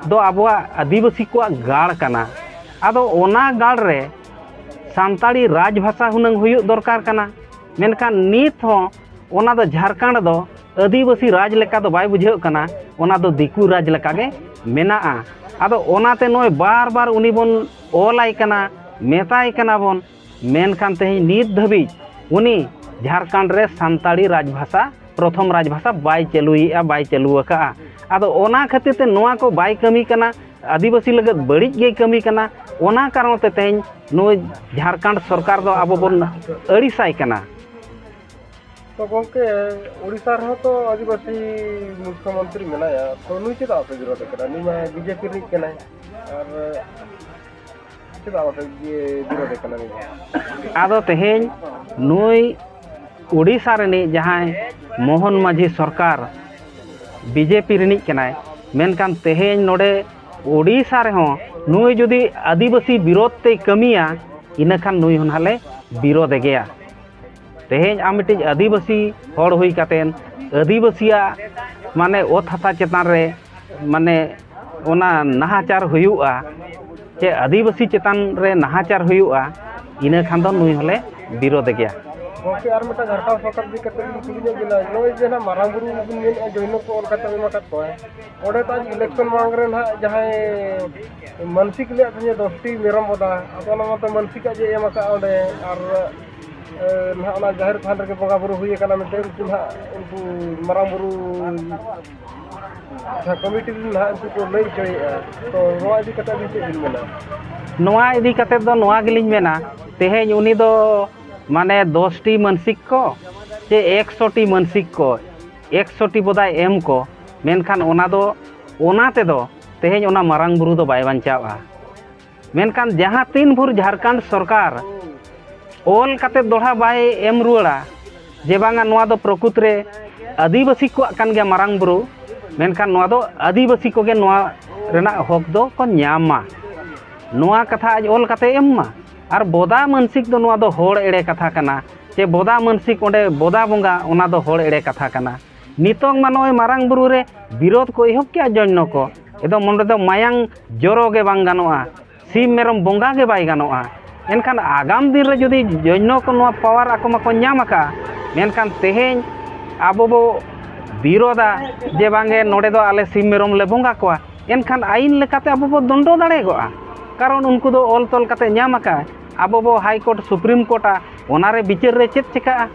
ᱫᱚ ᱟᱵᱚᱣᱟᱜ ᱟᱹᱫᱤᱵᱟᱹᱥᱤ ᱠᱚᱣᱟᱜ ᱜᱟᱲ ᱠᱟᱱᱟ, ᱟᱫᱚ ᱚᱱᱟ ᱜᱟᱲ ᱨᱮ ᱥᱟᱱᱛᱟᱲᱤ ᱨᱟᱡᱽ ᱵᱷᱟᱥᱟ ᱦᱩᱱᱟᱹᱝ ᱦᱩᱭᱩᱜ ᱫᱚᱨᱠᱟᱨ ᱠᱟᱱᱟ, ᱢᱮᱱᱠᱷᱟᱱ ᱱᱤᱛ ᱦᱚᱸ ᱚᱱᱟ ᱫᱚ ᱡᱷᱟᱲᱠᱷᱚᱸᱰ ᱫᱚ ᱟᱹᱫᱤᱵᱟᱹᱥᱤ ᱨᱟᱡᱽ ᱞᱮᱠᱟ ᱫᱚ ᱵᱟᱭ ᱵᱩᱡᱷᱟᱹᱜ ᱠᱟᱱᱟ, ᱚᱱᱟ ᱫᱚ ᱫᱤᱠᱩ ᱨᱟᱡᱽ ᱞᱮᱠᱟᱜᱮ ᱢᱮᱱᱟᱜᱼᱟ᱾ ᱟᱫᱚ ᱚᱱᱟᱛᱮ ᱱᱚᱜᱼᱚᱭ ᱵᱟᱨ ᱵᱟᱨ ᱩᱱᱤ ᱵᱚᱱ ᱚᱞᱟᱭ ᱠᱟᱱᱟ, ᱢᱮᱛᱟᱭ ᱠᱟᱱᱟ ᱵᱚᱱ, ᱢᱮᱱᱠᱷᱟᱱ ᱛᱮᱦᱮᱧ ᱱᱤᱛ ᱫᱷᱟᱹᱵᱤᱡ ᱩᱱᱤ ᱡᱷᱟᱲᱠᱷᱚᱸᱰ ᱨᱮ ᱥᱟᱱᱛᱟᱲᱤ ᱨᱟᱡᱽᱵᱷᱟᱥᱟ, ᱯᱨᱚᱛᱷᱚᱢ ᱨᱟᱡᱽᱵᱷᱟᱥᱟ ᱵᱟᱭ ᱪᱟᱹᱞᱩᱭᱮᱫᱼᱟ, ᱵᱟᱭ ᱪᱟᱹᱞᱩ ᱟᱠᱟᱫᱼᱟ᱾ ᱟᱫᱚ ᱚᱱᱟ ᱠᱷᱟᱹᱛᱤᱨ ᱛᱮ ᱱᱚᱣᱟ ᱠᱚ ᱵᱟᱭ ᱠᱟᱹᱢᱤ ᱠᱟᱱᱟ, ᱟᱹᱫᱤᱵᱟᱹᱥᱤ ᱞᱟᱹᱜᱤᱫ ᱵᱟᱹᱲᱤᱡ ᱜᱮᱭ ᱠᱟᱹᱢᱤ ᱠᱟᱱᱟ᱾ ᱚᱱᱟ ᱠᱟᱨᱚᱱ ᱛᱮ ᱛᱮᱦᱮᱧ ᱱᱩᱭ ᱡᱷᱟᱲᱠᱷᱚᱸᱰ ᱥᱚᱨᱠᱟᱨ ᱫᱚ ᱟᱵᱚ ᱵᱚᱱ ᱟᱹᱲᱤᱥᱟᱭ ᱠᱟᱱᱟ᱾ ᱛᱚ ᱜᱚᱢᱠᱮ, ᱳᱰᱤᱥᱟ ᱨᱮᱦᱚᱸ ᱛᱚ ᱟᱹᱫᱤᱵᱟᱹᱥᱤ ᱢᱩᱠᱷᱭᱚᱢᱚᱱᱛᱨᱤ ᱢᱮᱱᱟᱭᱟ, ᱛᱚ ᱱᱩᱭ ᱪᱮᱫᱟᱜ ᱵᱟᱯᱮ ᱵᱤᱨᱳᱫᱮ ᱠᱟᱱᱟ? ᱱᱩᱭ ᱢᱟ ᱵᱤᱡᱮᱯᱤ ᱨᱤᱱᱤᱡ ᱠᱟᱱᱟᱭ, ᱟᱨ ᱪᱮᱫᱟᱜ ᱵᱟᱯᱮ ᱵᱤᱨᱳᱫᱮ ᱠᱟᱱᱟ ᱱᱩᱭ ᱫᱚ? ᱟᱫᱚ ᱛᱮᱦᱮᱧ ᱱᱩᱭ ᱳᱰᱤᱥᱟ ᱨᱤᱱᱤᱡ ᱡᱟᱦᱟᱸᱭ ᱢᱳᱦᱚᱱ ᱢᱟᱹᱡᱷᱤ ᱥᱚᱨᱠᱟᱨ ᱵᱤᱡᱮᱯᱤ ᱨᱤᱱᱤᱡ ᱠᱟᱱᱟᱭ, ᱢᱮᱱᱠᱷᱟᱱ ᱛᱮᱦᱮᱧ ᱱᱚᱰᱮ ᱳᱰᱤᱥᱟ ᱨᱮᱦᱚᱸ ᱱᱩᱭ ᱡᱩᱫᱤ ᱟᱹᱫᱤᱵᱟᱹᱥᱤ ᱵᱤᱨᱳᱫᱷ ᱛᱮᱭ ᱠᱟᱹᱢᱤᱭᱟ, ᱤᱱᱟᱹᱠᱷᱟᱱ ᱱᱩᱭ ᱦᱚᱸ ᱱᱟᱦᱟᱜ ᱞᱮ ᱵᱤᱨᱳᱫᱷ ᱜᱮᱭᱟ᱾ ᱛᱮᱦᱮᱧ ᱟᱢ ᱢᱤᱫᱴᱤᱡ ᱟᱹᱫᱤᱵᱟᱹᱥᱤ ᱦᱚᱲ ᱦᱩᱭ ᱠᱟᱛᱮᱫ ᱟᱹᱫᱤᱵᱟᱹᱥᱤᱭᱟᱜ ᱢᱟᱱᱮ ᱚᱛ ᱦᱟᱥᱟ ᱪᱮᱛᱟᱱ ᱨᱮ ᱢᱟᱱᱮ ᱚᱱᱟ ᱱᱟᱦᱟᱪᱟᱨ ᱦᱩᱭᱩᱜᱼᱟ, ᱪᱮ ᱟᱹᱫᱤᱵᱟᱹᱥᱤ ᱪᱮᱛᱟᱱ ᱨᱮ ᱱᱟᱦᱟᱪᱟᱨ ᱦᱩᱭᱩᱜᱼᱟ, ᱤᱱᱟᱹ ᱠᱷᱟᱱ ᱫᱚ ᱱᱩᱭ ᱦᱚᱸᱞᱮ ᱵᱤᱨᱳᱫᱷ ᱜᱮᱭᱟ᱾ ᱜᱚᱢᱠᱮ, ᱟᱨ ᱢᱤᱫᱴᱟᱝ ᱡᱷᱟᱲᱠᱷᱚᱸᱰ ᱥᱚᱨᱠᱟᱨ ᱤᱫᱤ ᱠᱟᱛᱮ ᱤᱧ ᱠᱩᱞᱤ ᱧᱚᱜ ᱵᱤᱱᱟ, ᱱᱚᱜᱼᱚᱭ ᱡᱮ ᱱᱟᱦᱟᱜ ᱢᱟᱨᱟᱝ ᱵᱩᱨᱩ ᱵᱤᱱ ᱢᱮᱱᱮᱫᱼᱟ ᱡᱚᱭᱱᱚ ᱠᱚ ᱚᱞ ᱠᱟᱛᱮ ᱮᱢ ᱟᱠᱟᱫ ᱠᱚᱣᱟ, ᱚᱸᱰᱮ ᱛᱚ ᱟᱡ ᱤᱞᱮᱠᱥᱚᱱ ᱢᱟᱲᱟᱝ ᱨᱮ ᱱᱟᱦᱟᱜ ᱡᱟᱦᱟᱸᱭ ᱢᱟᱱᱥᱤᱠ ᱞᱮᱫ ᱛᱤᱧᱟᱹ ᱫᱚᱥᱴᱤ ᱢᱮᱨᱚᱢ ᱵᱚᱫᱟ, ᱟᱫᱚ ᱚᱱᱟ ᱢᱟᱛᱚ ᱢᱟᱱᱥᱤᱠᱟᱜ ᱡᱮ ᱮᱢ ᱟᱠᱟᱫ ᱚᱸᱰᱮ, ᱟᱨ ᱮ, ᱱᱟᱦᱟᱜ ᱚᱱᱟ ᱡᱟᱦᱮᱨ ᱛᱷᱟᱱ ᱨᱮᱜᱮ ᱵᱚᱸᱜᱟ ᱵᱩᱨᱩ ᱦᱩᱭ ᱟᱠᱟᱱᱟ ᱢᱮᱱᱛᱮ ᱩᱱᱠᱩ ᱱᱟᱦᱟᱜ ᱩᱱᱠᱩ ᱢᱟᱨᱟᱝ ᱵᱩᱨᱩ ᱡᱟᱦᱟᱸ ᱠᱚᱢᱤᱴᱤ ᱨᱮᱱ ᱱᱟᱦᱟᱜ ᱩᱱᱠᱩ ᱠᱚ ᱞᱟᱹᱭ ᱦᱚᱪᱚᱭᱮᱫᱼᱟ᱾ ᱛᱚ ᱱᱚᱣᱟ ᱤᱫᱤ ᱠᱟᱛᱮ ᱟᱵᱤᱱ ᱪᱮᱫ ᱵᱤᱱ ᱢᱮᱱᱟ? ᱱᱚᱣᱟ ᱤᱫᱤ ᱠᱟᱛᱮ ᱫᱚ ᱱᱚᱣᱟ ᱜᱮᱞᱤᱧ ᱢᱮᱱᱟ, ᱛᱮᱦᱮᱧ ᱩᱱᱤ ᱫᱚ ᱢᱟᱱᱮ ᱫᱚᱥᱴᱤ ᱢᱟᱹᱱᱥᱤᱠ ᱠᱚ ᱪᱮ ᱮᱠᱥᱚᱴᱤ ᱢᱟᱹᱱᱥᱤᱠ ᱠᱚ, ᱮᱠᱥᱚᱴᱤ ᱵᱚᱫᱟᱭ ᱮᱢ ᱠᱚ, ᱢᱮᱱᱠᱷᱟᱱ ᱚᱱᱟ ᱫᱚ, ᱚᱱᱟ ᱛᱮᱫᱚ ᱛᱮᱦᱮᱧ ᱚᱱᱟ ᱢᱟᱨᱟᱝ ᱵᱩᱨᱩ ᱫᱚ ᱵᱟᱭ ᱵᱟᱧᱪᱟᱣᱼᱟ᱾ ᱢᱮᱱᱠᱷᱟᱱ ᱡᱟᱦᱟᱸ ᱛᱤᱱ ᱵᱷᱳᱨ ᱡᱷᱟᱲᱠᱷᱚᱸᱰ ᱥᱚᱨᱠᱟᱨ ᱚᱞ ᱠᱟᱛᱮ ᱫᱚᱲᱦᱟ ᱵᱟᱭ ᱮᱢ ᱨᱩᱣᱟᱹᱲᱟ ᱡᱮ ᱵᱟᱝᱟ ᱱᱚᱣᱟ ᱫᱚ ᱯᱨᱚᱠᱩᱛ ᱨᱮ ᱟᱹᱫᱤᱵᱟᱹᱥᱤ ᱠᱚᱣᱟᱜ ᱠᱟᱱ ᱜᱮᱭᱟ ᱢᱟᱨᱟᱝ ᱵᱩᱨᱩ, ᱢᱮᱱᱠᱷᱟᱱ ᱱᱚᱣᱟ ᱫᱚ ᱟᱹᱫᱤᱵᱟᱹᱥᱤ ᱠᱚᱜᱮ ᱱᱚᱣᱟ ᱨᱮᱱᱟᱜ ᱦᱚᱠ ᱫᱚ ᱠᱚ ᱧᱟᱢ ᱢᱟ, ᱱᱚᱣᱟ ᱠᱟᱛᱷᱟ ᱟᱡ ᱚᱞ ᱠᱟᱛᱮ ᱮᱢ ᱢᱟ᱾ ᱟᱨ ᱵᱚᱫᱟ ᱢᱟᱹᱱᱥᱤᱠ ᱫᱚ ᱱᱚᱣᱟ ᱫᱚ ᱦᱚᱲ ᱮᱲᱮ ᱠᱟᱛᱷᱟ ᱠᱟᱱᱟ, ᱪᱮ ᱵᱚᱫᱟ ᱢᱟᱹᱱᱥᱤᱠ ᱚᱸᱰᱮ ᱵᱚᱫᱟ ᱵᱚᱸᱜᱟ, ᱚᱱᱟ ᱫᱚ ᱦᱚᱲ ᱮᱲᱮ ᱠᱟᱛᱷᱟ ᱠᱟᱱᱟ᱾ ᱱᱤᱛᱚᱝ ᱢᱟ ᱱᱚᱜᱼᱚᱭ ᱢᱟᱨᱟᱝ ᱵᱩᱨᱩ ᱨᱮ ᱵᱤᱨᱳᱫᱷ ᱠᱚ ᱮᱦᱚᱵ ᱠᱮᱜᱼᱟ ᱡᱚᱭᱱᱚ ᱠᱚ, ᱮᱠᱫᱚᱢ ᱚᱸᱰᱮ ᱫᱚ ᱢᱟᱭᱟᱝ ᱡᱚᱨᱚ ᱜᱮ ᱵᱟᱝ ᱜᱟᱱᱚᱜᱼᱟ, ᱥᱤᱢ ᱢᱮᱨᱚᱢ ᱵᱚᱸᱜᱟ ᱜᱮ ᱵᱟᱭ ᱜᱟᱱᱚᱜᱼᱟ᱾ ᱮᱱᱠᱷᱟᱱ ᱟᱜᱟᱢ ᱫᱤᱱ ᱨᱮ ᱡᱩᱫᱤ ᱡᱚᱭᱱᱚ ᱠᱚ ᱱᱚᱣᱟ ᱯᱟᱣᱟᱨ ᱟᱠᱚ ᱢᱟᱠᱚ ᱧᱟᱢ ᱟᱠᱟᱫᱼᱟ, ᱢᱮᱱᱠᱷᱟᱱ ᱛᱮᱦᱮᱧ ᱟᱵᱚ ᱵᱚ ᱵᱤᱨᱳᱫᱟ ᱡᱮ ᱵᱟᱝᱜᱮ ᱱᱚᱰᱮ ᱫᱚ ᱟᱞᱮ ᱥᱤᱢ ᱢᱮᱨᱚᱢ ᱞᱮ ᱵᱚᱸᱜᱟ ᱠᱚᱣᱟ, ᱮᱱᱠᱷᱟᱱ ᱟᱹᱭᱤᱱ ᱞᱮᱠᱟᱛᱮ ᱟᱵᱚ ᱵᱚ ᱫᱚᱱᱰᱚ ᱫᱟᱲᱮᱭᱟᱜᱼᱟ᱾ ᱠᱟᱨᱚᱱ ᱩᱱᱠᱩ ᱫᱚ ᱚᱞ ᱛᱚᱞ ᱠᱟᱛᱮ ᱧᱟᱢ ᱟᱠᱟᱫ, ᱟᱵᱚ ᱵᱚ ᱦᱟᱭ ᱠᱳᱨᱴ ᱥᱩᱯᱨᱤᱢ ᱠᱳᱨᱴᱟ, ᱚᱱᱟᱨᱮ ᱵᱤᱪᱟᱹᱨ ᱨᱮ ᱪᱮᱫ ᱪᱮᱠᱟᱜᱼᱟ?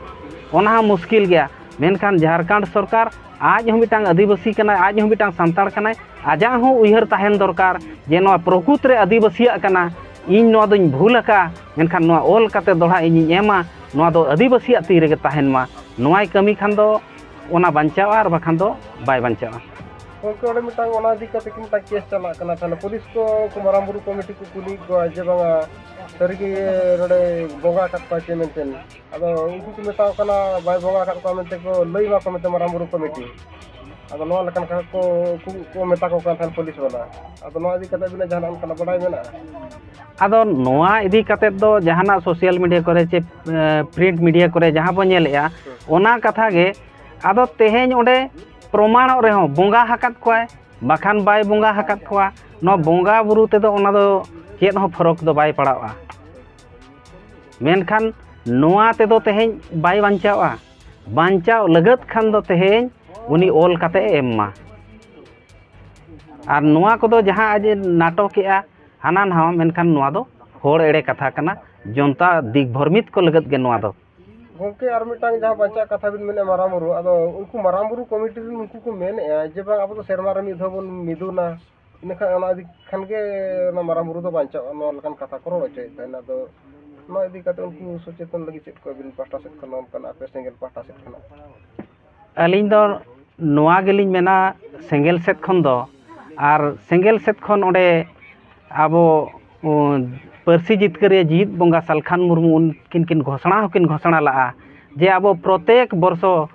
ᱚᱱᱟ ᱦᱚᱸ ᱢᱩᱥᱠᱤᱞ ᱜᱮᱭᱟ᱾ ᱢᱮᱱᱠᱷᱟᱱ ᱡᱷᱟᱲᱠᱷᱚᱸᱰ ᱥᱚᱨᱠᱟᱨ ᱟᱡ ᱦᱚᱸ ᱢᱤᱫᱴᱟᱝ ᱟᱹᱫᱤᱵᱟᱹᱥᱤ ᱠᱟᱱᱟᱭ, ᱟᱡ ᱦᱚᱸ ᱢᱤᱫᱴᱟᱝ ᱥᱟᱱᱛᱟᱲ ᱠᱟᱱᱟᱭ, ᱟᱡᱟᱜ ᱦᱚᱸ ᱩᱭᱦᱟᱹᱨ ᱛᱟᱦᱮᱱ ᱫᱚᱨᱠᱟᱨ ᱡᱮ ᱱᱚᱣᱟ ᱯᱨᱚᱠᱩᱛ ᱨᱮ ᱟᱹᱫᱤᱵᱟᱹᱥᱤᱭᱟᱜ ᱠᱟᱱᱟ, ᱤᱧ ᱱᱚᱣᱟ ᱫᱚᱧ ᱵᱷᱩᱞ ᱟᱠᱟᱫᱼᱟ, ᱢᱮᱱᱠᱷᱟᱱ ᱱᱚᱣᱟ ᱚᱞ ᱠᱟᱛᱮ ᱫᱚᱦᱲᱟ ᱤᱧᱤᱧ ᱮᱢᱟ, ᱱᱚᱣᱟ ᱫᱚ ᱟᱹᱫᱤᱵᱟᱹᱥᱤᱭᱟᱜ ᱛᱤ ᱨᱮᱜᱮ ᱛᱟᱦᱮᱱ ᱢᱟ᱾ ᱱᱚᱣᱟᱭ ᱠᱟᱹᱢᱤ ᱠᱷᱟᱱ ᱫᱚ ᱚᱱᱟ ᱵᱟᱧᱪᱟᱣᱼᱟ, ᱟᱨ ᱵᱟᱠᱷᱟᱱ ᱫᱚ ᱵᱟᱭ ᱵᱟᱧᱪᱟᱣᱼᱟ᱾ ᱜᱚᱢᱠᱮ, ᱚᱸᱰᱮ ᱢᱤᱫᱴᱟᱝ ᱚᱱᱟ ᱤᱫᱤ ᱠᱟᱛᱮ ᱠᱤ ᱢᱤᱫᱴᱟᱝ ᱠᱮᱥ ᱪᱟᱞᱟᱜ ᱠᱟᱱᱟ, ᱛᱟᱦᱚᱞᱮ ᱯᱩᱞᱤᱥ ᱠᱚ ᱩᱱᱠᱩ ᱢᱟᱨᱟᱝ ᱵᱩᱨᱩ ᱠᱚᱢᱤᱴᱤ ᱠᱚ ᱠᱩᱞᱤᱭᱮᱫ ᱠᱚᱣᱟ ᱡᱮ ᱵᱟᱝᱟ ᱥᱟᱹᱨᱤᱜᱮ ᱱᱚᱰᱮ ᱵᱚᱸᱜᱟ ᱟᱠᱟᱫ ᱠᱚᱣᱟ ᱪᱮ ᱢᱮᱱᱛᱮ᱾ ᱟᱫᱚ ᱩᱱᱠᱩ ᱠᱚ ᱢᱮᱛᱟᱣ ᱠᱟᱱᱟ ᱵᱟᱭ ᱵᱚᱸᱜᱟ ᱟᱠᱟᱫ ᱠᱚᱣᱟ ᱢᱮᱱᱛᱮ ᱠᱚ ᱞᱟᱹᱭ ᱢᱟᱠᱚ ᱢᱮᱱᱛᱮ ᱢᱟᱨᱟᱝ ᱵᱩᱨᱩ ᱠᱚᱢᱤᱴᱤ᱾ ᱟᱫᱚ ᱱᱚᱣᱟ ᱞᱮᱠᱟᱱ ᱠᱟᱛᱷᱟ ᱠᱚ ᱩᱱᱠᱩ ᱠᱚ ᱢᱮᱛᱟ ᱠᱚ ᱠᱟᱱ ᱛᱟᱦᱮᱸᱫ ᱯᱩᱞᱤᱥ ᱵᱟᱞᱟ᱾ ᱟᱫᱚ ᱱᱚᱣᱟ ᱤᱫᱤ ᱠᱟᱛᱮ ᱟᱹᱵᱤᱱᱟᱜ ᱡᱟᱦᱟᱱᱟᱜ ᱚᱱᱠᱟᱱᱟᱜ ᱵᱟᱰᱟᱭ ᱢᱮᱱᱟᱜᱼᱟ? ᱟᱫᱚ ᱱᱚᱣᱟ ᱤᱫᱤ ᱠᱟᱛᱮ ᱫᱚ ᱡᱟᱦᱟᱱᱟᱜ ᱥᱳᱥᱟᱞ ᱢᱤᱰᱤᱭᱟ ᱠᱚᱨᱮ ᱪᱮ ᱯᱨᱤᱱᱴ ᱢᱤᱰᱤᱭᱟ ᱠᱚᱨᱮ ᱡᱟᱦᱟᱸ ᱵᱚᱱ ᱧᱮᱞᱮᱫᱼᱟ, ᱚᱱᱟ ᱠᱟᱛᱷᱟ ᱜᱮ᱾ ᱟᱫᱚ ᱛᱮᱦᱮᱧ ᱚᱸᱰᱮ ᱯᱨᱚᱢᱟᱬᱚᱜ ᱨᱮᱦᱚᱸ ᱵᱚᱸᱜᱟ ᱟᱠᱟᱫ ᱠᱚᱣᱟᱭ, ᱵᱟᱠᱷᱟᱱ ᱵᱟᱭ ᱵᱚᱸᱜᱟ ᱟᱠᱟᱫ ᱠᱚᱣᱟ, ᱱᱚᱣᱟ ᱵᱚᱸᱜᱟ ᱵᱩᱨᱩ ᱛᱮᱫᱚ ᱚᱱᱟ ᱫᱚ ᱪᱮᱫ ᱦᱚᱸ ᱯᱷᱚᱨᱚᱠ ᱫᱚ ᱵᱟᱭ ᱯᱟᱲᱟᱜᱼᱟ᱾ ᱢᱮᱱᱠᱷᱟᱱ ᱱᱚᱣᱟ ᱛᱮᱫᱚ ᱛᱮᱦᱮᱧ ᱵᱟᱭ ᱵᱟᱧᱪᱟᱣᱼᱟ᱾ ᱵᱟᱧᱪᱟᱣ ᱞᱟᱹᱜᱤᱫ ᱠᱷᱟᱱ ᱫᱚ ᱛᱮᱦᱮᱧ ᱩᱱᱤ ᱚᱞ ᱠᱟᱛᱮ ᱮ ᱮᱢ ᱢᱟ᱾ ᱟᱨ ᱱᱚᱣᱟ ᱠᱚᱫᱚ ᱡᱟᱦᱟᱸ ᱟᱡ ᱮ ᱱᱟᱴᱚᱠᱮᱜᱼᱟ ᱦᱟᱱᱟ ᱱᱟᱣᱟ, ᱢᱮᱱᱠᱷᱟᱱ ᱱᱚᱣᱟ ᱫᱚ ᱦᱚᱲ ᱮᱲᱮ ᱠᱟᱛᱷᱟ ᱠᱟᱱᱟ, ᱡᱚᱱᱛᱟ ᱫᱤᱜᱽᱵᱷᱨᱢᱤᱛ ᱠᱚ ᱞᱟᱹᱜᱤᱫ ᱜᱮ ᱱᱚᱣᱟ ᱫᱚ᱾ ᱜᱚᱢᱠᱮ, ᱟᱨ ᱢᱤᱫᱴᱟᱝ ᱡᱟᱦᱟᱸ ᱵᱟᱧᱪᱟᱜ ᱠᱟᱛᱷᱟ ᱵᱤᱱ ᱢᱮᱱᱮᱫᱼᱟ ᱢᱟᱨᱟᱝ ᱵᱩᱨᱩ, ᱟᱫᱚ ᱩᱱᱠᱩ ᱢᱟᱨᱟᱝ ᱵᱩᱨᱩ ᱠᱚᱢᱤᱴᱤ ᱨᱮᱱ ᱩᱱᱠᱩ ᱠᱚ ᱢᱮᱱᱮᱫᱼᱟ ᱡᱮ ᱵᱟᱝ, ᱟᱵᱚ ᱫᱚ ᱥᱮᱨᱢᱟ ᱨᱮ ᱢᱤᱫ ᱫᱷᱟᱣ ᱵᱚᱱ ᱢᱤᱫᱩᱱᱟ, ᱤᱱᱟᱹᱠᱷᱟᱱ ᱚᱱᱟ ᱤᱫᱤ ᱠᱷᱟᱱ ᱜᱮ ᱚᱱᱟ ᱢᱟᱨᱟᱝ ᱵᱩᱨᱩ ᱫᱚ ᱵᱟᱧᱪᱟᱜᱼᱟ, ᱱᱚᱣᱟ ᱞᱮᱠᱟᱱ ᱠᱟᱛᱷᱟ ᱠᱚ ᱨᱚᱲ ᱦᱚᱪᱚᱭᱮᱫ ᱛᱟᱦᱮᱱᱟ᱾ ᱟᱫᱚ ᱱᱚᱣᱟ ᱤᱫᱤ ᱠᱟᱛᱮ ᱩᱱᱠᱩ ᱥᱚᱪᱮᱛᱚᱱ ᱞᱟᱹᱜᱤᱫ ᱪᱮᱫ ᱠᱚ ᱟᱹᱵᱤᱱ ᱯᱟᱦᱴᱟ ᱥᱮᱫ ᱠᱷᱚᱱ ᱚᱱᱠᱟᱱᱟᱜ ᱟᱯᱮ ᱥᱮᱸᱜᱮᱞ ᱯᱟᱦᱴᱟ ᱥᱮᱫ ᱠᱷᱚᱱᱟᱜ? ᱟᱹᱞᱤᱧ ᱫᱚ ᱱᱚᱣᱟ ᱜᱮᱞᱤᱧ ᱢᱮᱱᱟ, ᱥᱮᱸᱜᱮᱞ ᱥᱮᱫ ᱠᱷᱚᱱ ᱫᱚ, ᱟᱨ ᱥᱮᱸᱜᱮᱞ ᱥᱮᱫ ᱠᱷᱚᱱ ᱚᱸᱰᱮ ᱟᱵᱚ, ᱩᱸ, ᱯᱟᱹᱨᱥᱤ ᱡᱤᱛᱠᱟᱹᱨᱤᱭᱟᱹ ᱡᱤᱣᱤᱫ ᱵᱚᱸᱜᱟ ᱥᱟᱞᱠᱷᱟᱱ ᱢᱩᱨᱢᱩ ᱩᱱᱠᱤᱱ ᱠᱤᱱ ᱜᱷᱳᱥᱚᱱᱟ ᱦᱚᱸᱠᱤᱱ ᱜᱷᱳᱥᱚᱱᱟ ᱞᱟᱜᱼᱟ ᱡᱮ ᱟᱵᱚ ᱯᱨᱚᱛᱮᱠ ᱵᱚᱨᱥᱚ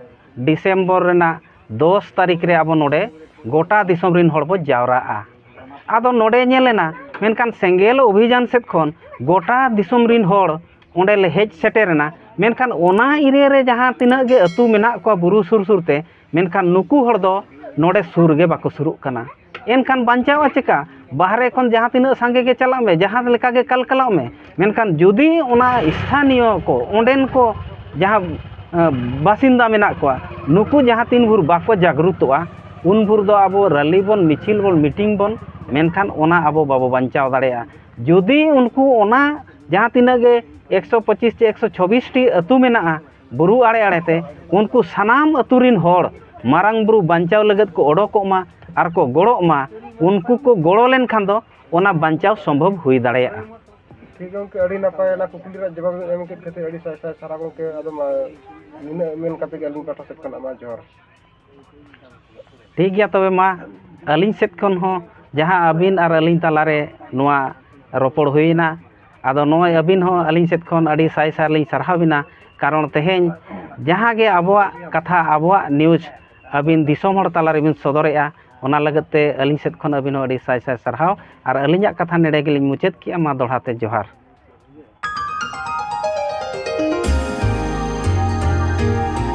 ᱰᱤᱥᱮᱢᱵᱚᱨ ᱨᱮᱱᱟᱜ ᱫᱚᱥ ᱛᱟᱹᱨᱤᱠᱷ ᱨᱮ ᱟᱵᱚ ᱱᱚᱰᱮ ᱜᱚᱴᱟ ᱫᱤᱥᱚᱢ ᱨᱤᱱ ᱦᱚᱲ ᱵᱚ ᱡᱟᱣᱨᱟᱜᱼᱟ᱾ ᱟᱫᱚ ᱱᱚᱰᱮ ᱧᱮᱞ ᱮᱱᱟ, ᱢᱮᱱᱠᱷᱟᱱ ᱥᱮᱸᱜᱮᱞ ᱚᱵᱷᱤᱡᱟᱱ ᱥᱮᱫ ᱠᱷᱚᱱ ᱜᱚᱴᱟ ᱫᱤᱥᱚᱢ ᱨᱤᱱ ᱦᱚᱲ ᱚᱸᱰᱮ ᱞᱮ ᱦᱮᱡ ᱥᱮᱴᱮᱨ ᱮᱱᱟ, ᱢᱮᱱᱠᱷᱟᱱ ᱚᱱᱟ ᱮᱨᱤᱭᱟ ᱨᱮ ᱡᱟᱦᱟᱸ ᱛᱤᱱᱟᱹᱜ ᱜᱮ ᱟᱹᱛᱩ ᱢᱮᱱᱟᱜ ᱠᱚᱣᱟ ᱵᱩᱨᱩ ᱥᱩᱨ ᱥᱩᱨ ᱛᱮ, ᱢᱮᱱᱠᱷᱟᱱ ᱱᱩᱠᱩ ᱦᱚᱲ ᱫᱚ ᱱᱚᱰᱮ ᱥᱩᱨ ᱜᱮ ᱵᱟᱠᱚ ᱥᱩᱨᱩᱜ ᱠᱟᱱᱟ᱾ ᱮᱱᱠᱷᱟᱱ ᱵᱟᱧᱪᱟᱣᱼᱟ ᱪᱮᱠᱟ? ᱵᱟᱦᱨᱮ ᱠᱷᱚᱱ ᱡᱟᱦᱟᱸ ᱛᱤᱱᱟᱹᱜ ᱥᱟᱸᱜᱮ ᱜᱮ ᱪᱟᱞᱟᱜ ᱢᱮ, ᱡᱟᱦᱟᱸ ᱞᱮᱠᱟ ᱜᱮ ᱠᱟᱞᱠᱟᱞᱟᱜ ᱢᱮ, ᱢᱮᱱᱠᱷᱟᱱ ᱡᱩᱫᱤ ᱚᱱᱟ ᱥᱛᱷᱟᱱᱤᱭᱚ ᱠᱚ, ᱚᱸᱰᱮᱱ ᱠᱚ ᱡᱟᱦᱟᱸ ᱵᱟᱥᱤᱱᱫᱟ ᱢᱮᱱᱟᱜ ᱠᱚᱣᱟ, ᱱᱩᱠᱩ ᱡᱟᱦᱟᱸ ᱛᱤᱱ ᱵᱷᱳᱨ ᱵᱟᱠᱚ ᱡᱟᱜᱽᱨᱩᱛᱚᱜᱼᱟ, ᱩᱱ ᱵᱷᱳᱨ ᱫᱚ ᱟᱵᱚ ᱨᱮᱞᱤ ᱵᱚᱱ, ᱢᱤᱪᱷᱤᱞ ᱵᱚᱱ, ᱢᱤᱴᱤᱝ ᱵᱚᱱ, ᱢᱮᱱᱠᱷᱟᱱ ᱚᱱᱟ ᱟᱵᱚ ᱵᱟᱵᱚ ᱵᱟᱧᱪᱟᱣ ᱫᱟᱲᱮᱭᱟᱜᱼᱟ᱾ ᱡᱩᱫᱤ ᱩᱱᱠᱩ ᱚᱱᱟ ᱡᱟᱦᱟᱸ ᱛᱤᱱᱟᱹᱜ ᱜᱮ ᱮᱠᱥᱚ ᱯᱚᱸᱪᱤᱥ ᱪᱮ ᱮᱠᱥᱚ ᱪᱷᱚᱵᱵᱤᱥ ᱴᱤ ᱟᱹᱛᱩ ᱢᱮᱱᱟᱜᱼᱟ ᱵᱩᱨᱩ ᱟᱲᱮ ᱟᱲᱮᱛᱮ, ᱩᱱᱠᱩ ᱥᱟᱱᱟᱢ ᱟᱹᱛᱩ ᱨᱤᱱ ᱦᱚᱲ ᱢᱟᱨᱟᱝ ᱵᱩᱨᱩ ᱵᱟᱧᱪᱟᱣ ᱞᱟᱹᱜᱤᱫ ᱠᱚ ᱚᱰᱚᱠᱚᱜ ᱢᱟ ᱟᱨ ᱠᱚ ᱜᱚᱲᱚᱜ ᱢᱟ, ᱩᱱᱠᱩ ᱠᱚ ᱜᱚᱲᱚ ᱞᱮᱱᱠᱷᱟᱱ ᱫᱚ ᱚᱱᱟ ᱵᱟᱧᱪᱟᱣ ᱥᱚᱢᱵᱷᱚᱵ ᱦᱩᱭ ᱫᱟᱲᱮᱭᱟᱜᱼᱟ᱾ ᱴᱷᱤᱠ ᱜᱚᱢᱠᱮ, ᱟᱹᱰᱤ ᱱᱟᱯᱟᱭ ᱚᱱᱟ ᱠᱩᱠᱞᱤ ᱨᱮᱭᱟᱜ ᱡᱚᱵᱟᱵ ᱵᱮᱱ ᱮᱢ ᱠᱮᱫ ᱠᱷᱟᱹᱛᱤᱨ ᱟᱹᱰᱤ ᱥᱟᱭ ᱥᱟᱭ ᱥᱟᱨᱦᱟᱣ ᱜᱚᱢᱠᱮ᱾ ᱟᱫᱚ ᱢᱟ ᱱᱤᱱᱟᱹᱜ ᱢᱮᱱ ᱠᱟᱛᱮ ᱜᱮ ᱟᱹᱞᱤᱧ ᱯᱟᱦᱴᱟ ᱥᱮᱫ ᱠᱷᱚᱱᱟᱜ ᱢᱟ ᱡᱚᱦᱟᱨ᱾ ᱴᱷᱤᱠ ᱜᱮᱭᱟ, ᱛᱚᱵᱮ ᱢᱟ ᱟᱹᱞᱤᱧ ᱥᱮᱫ ᱠᱷᱚᱱ ᱦᱚᱸ ᱡᱟᱦᱟᱸ ᱟᱹᱵᱤᱱ ᱟᱨ ᱟᱹᱞᱤᱧ ᱛᱟᱞᱟᱨᱮ ᱱᱚᱣᱟ ᱨᱚᱯᱚᱲ ᱦᱩᱭᱮᱱᱟ, ᱟᱫᱚ ᱱᱚᱜᱼᱚᱭ ᱟᱹᱵᱤᱱ ᱦᱚᱸ ᱟᱹᱞᱤᱧ ᱥᱮᱫ ᱠᱷᱚᱱ ᱟᱹᱰᱤ ᱥᱟᱭ ᱥᱟᱭ ᱞᱤᱧ ᱥᱟᱨᱦᱟᱣ ᱵᱤᱱᱟ᱾ ᱠᱟᱨᱚᱱ ᱛᱮᱦᱮᱧ ᱡᱟᱦᱟᱸ ᱜᱮ ᱟᱵᱚᱣᱟᱜ ᱠᱟᱛᱷᱟ, ᱟᱵᱚᱣᱟᱜ ᱱᱤᱭᱩᱡᱽ ᱟᱹᱵᱤᱱ ᱫᱤᱥᱚᱢ ᱦᱚᱲ ᱛᱟᱞᱟ ᱨᱮᱵᱤᱱ ᱥᱚᱫᱚᱨᱮᱜᱼᱟ, ᱚᱱᱟ ᱞᱟᱹᱜᱤᱫ ᱛᱮ ᱟᱹᱞᱤᱧ ᱥᱮᱫ ᱠᱷᱚᱱ ᱟᱹᱵᱤᱱ ᱦᱚᱸ ᱟᱹᱰᱤ ᱥᱟᱭ ᱥᱟᱭ ᱥᱟᱨᱦᱟᱣ᱾ ᱟᱨ ᱟᱹᱞᱤᱧᱟᱜ ᱠᱟᱛᱷᱟ ᱱᱮᱰᱮ ᱜᱮᱞᱤᱧ ᱢᱩᱪᱟᱹᱫ ᱠᱮᱜᱼᱟ᱾ ᱢᱟ ᱫᱚᱦᱲᱟ ᱛᱮ ᱡᱚᱦᱟᱨ᱾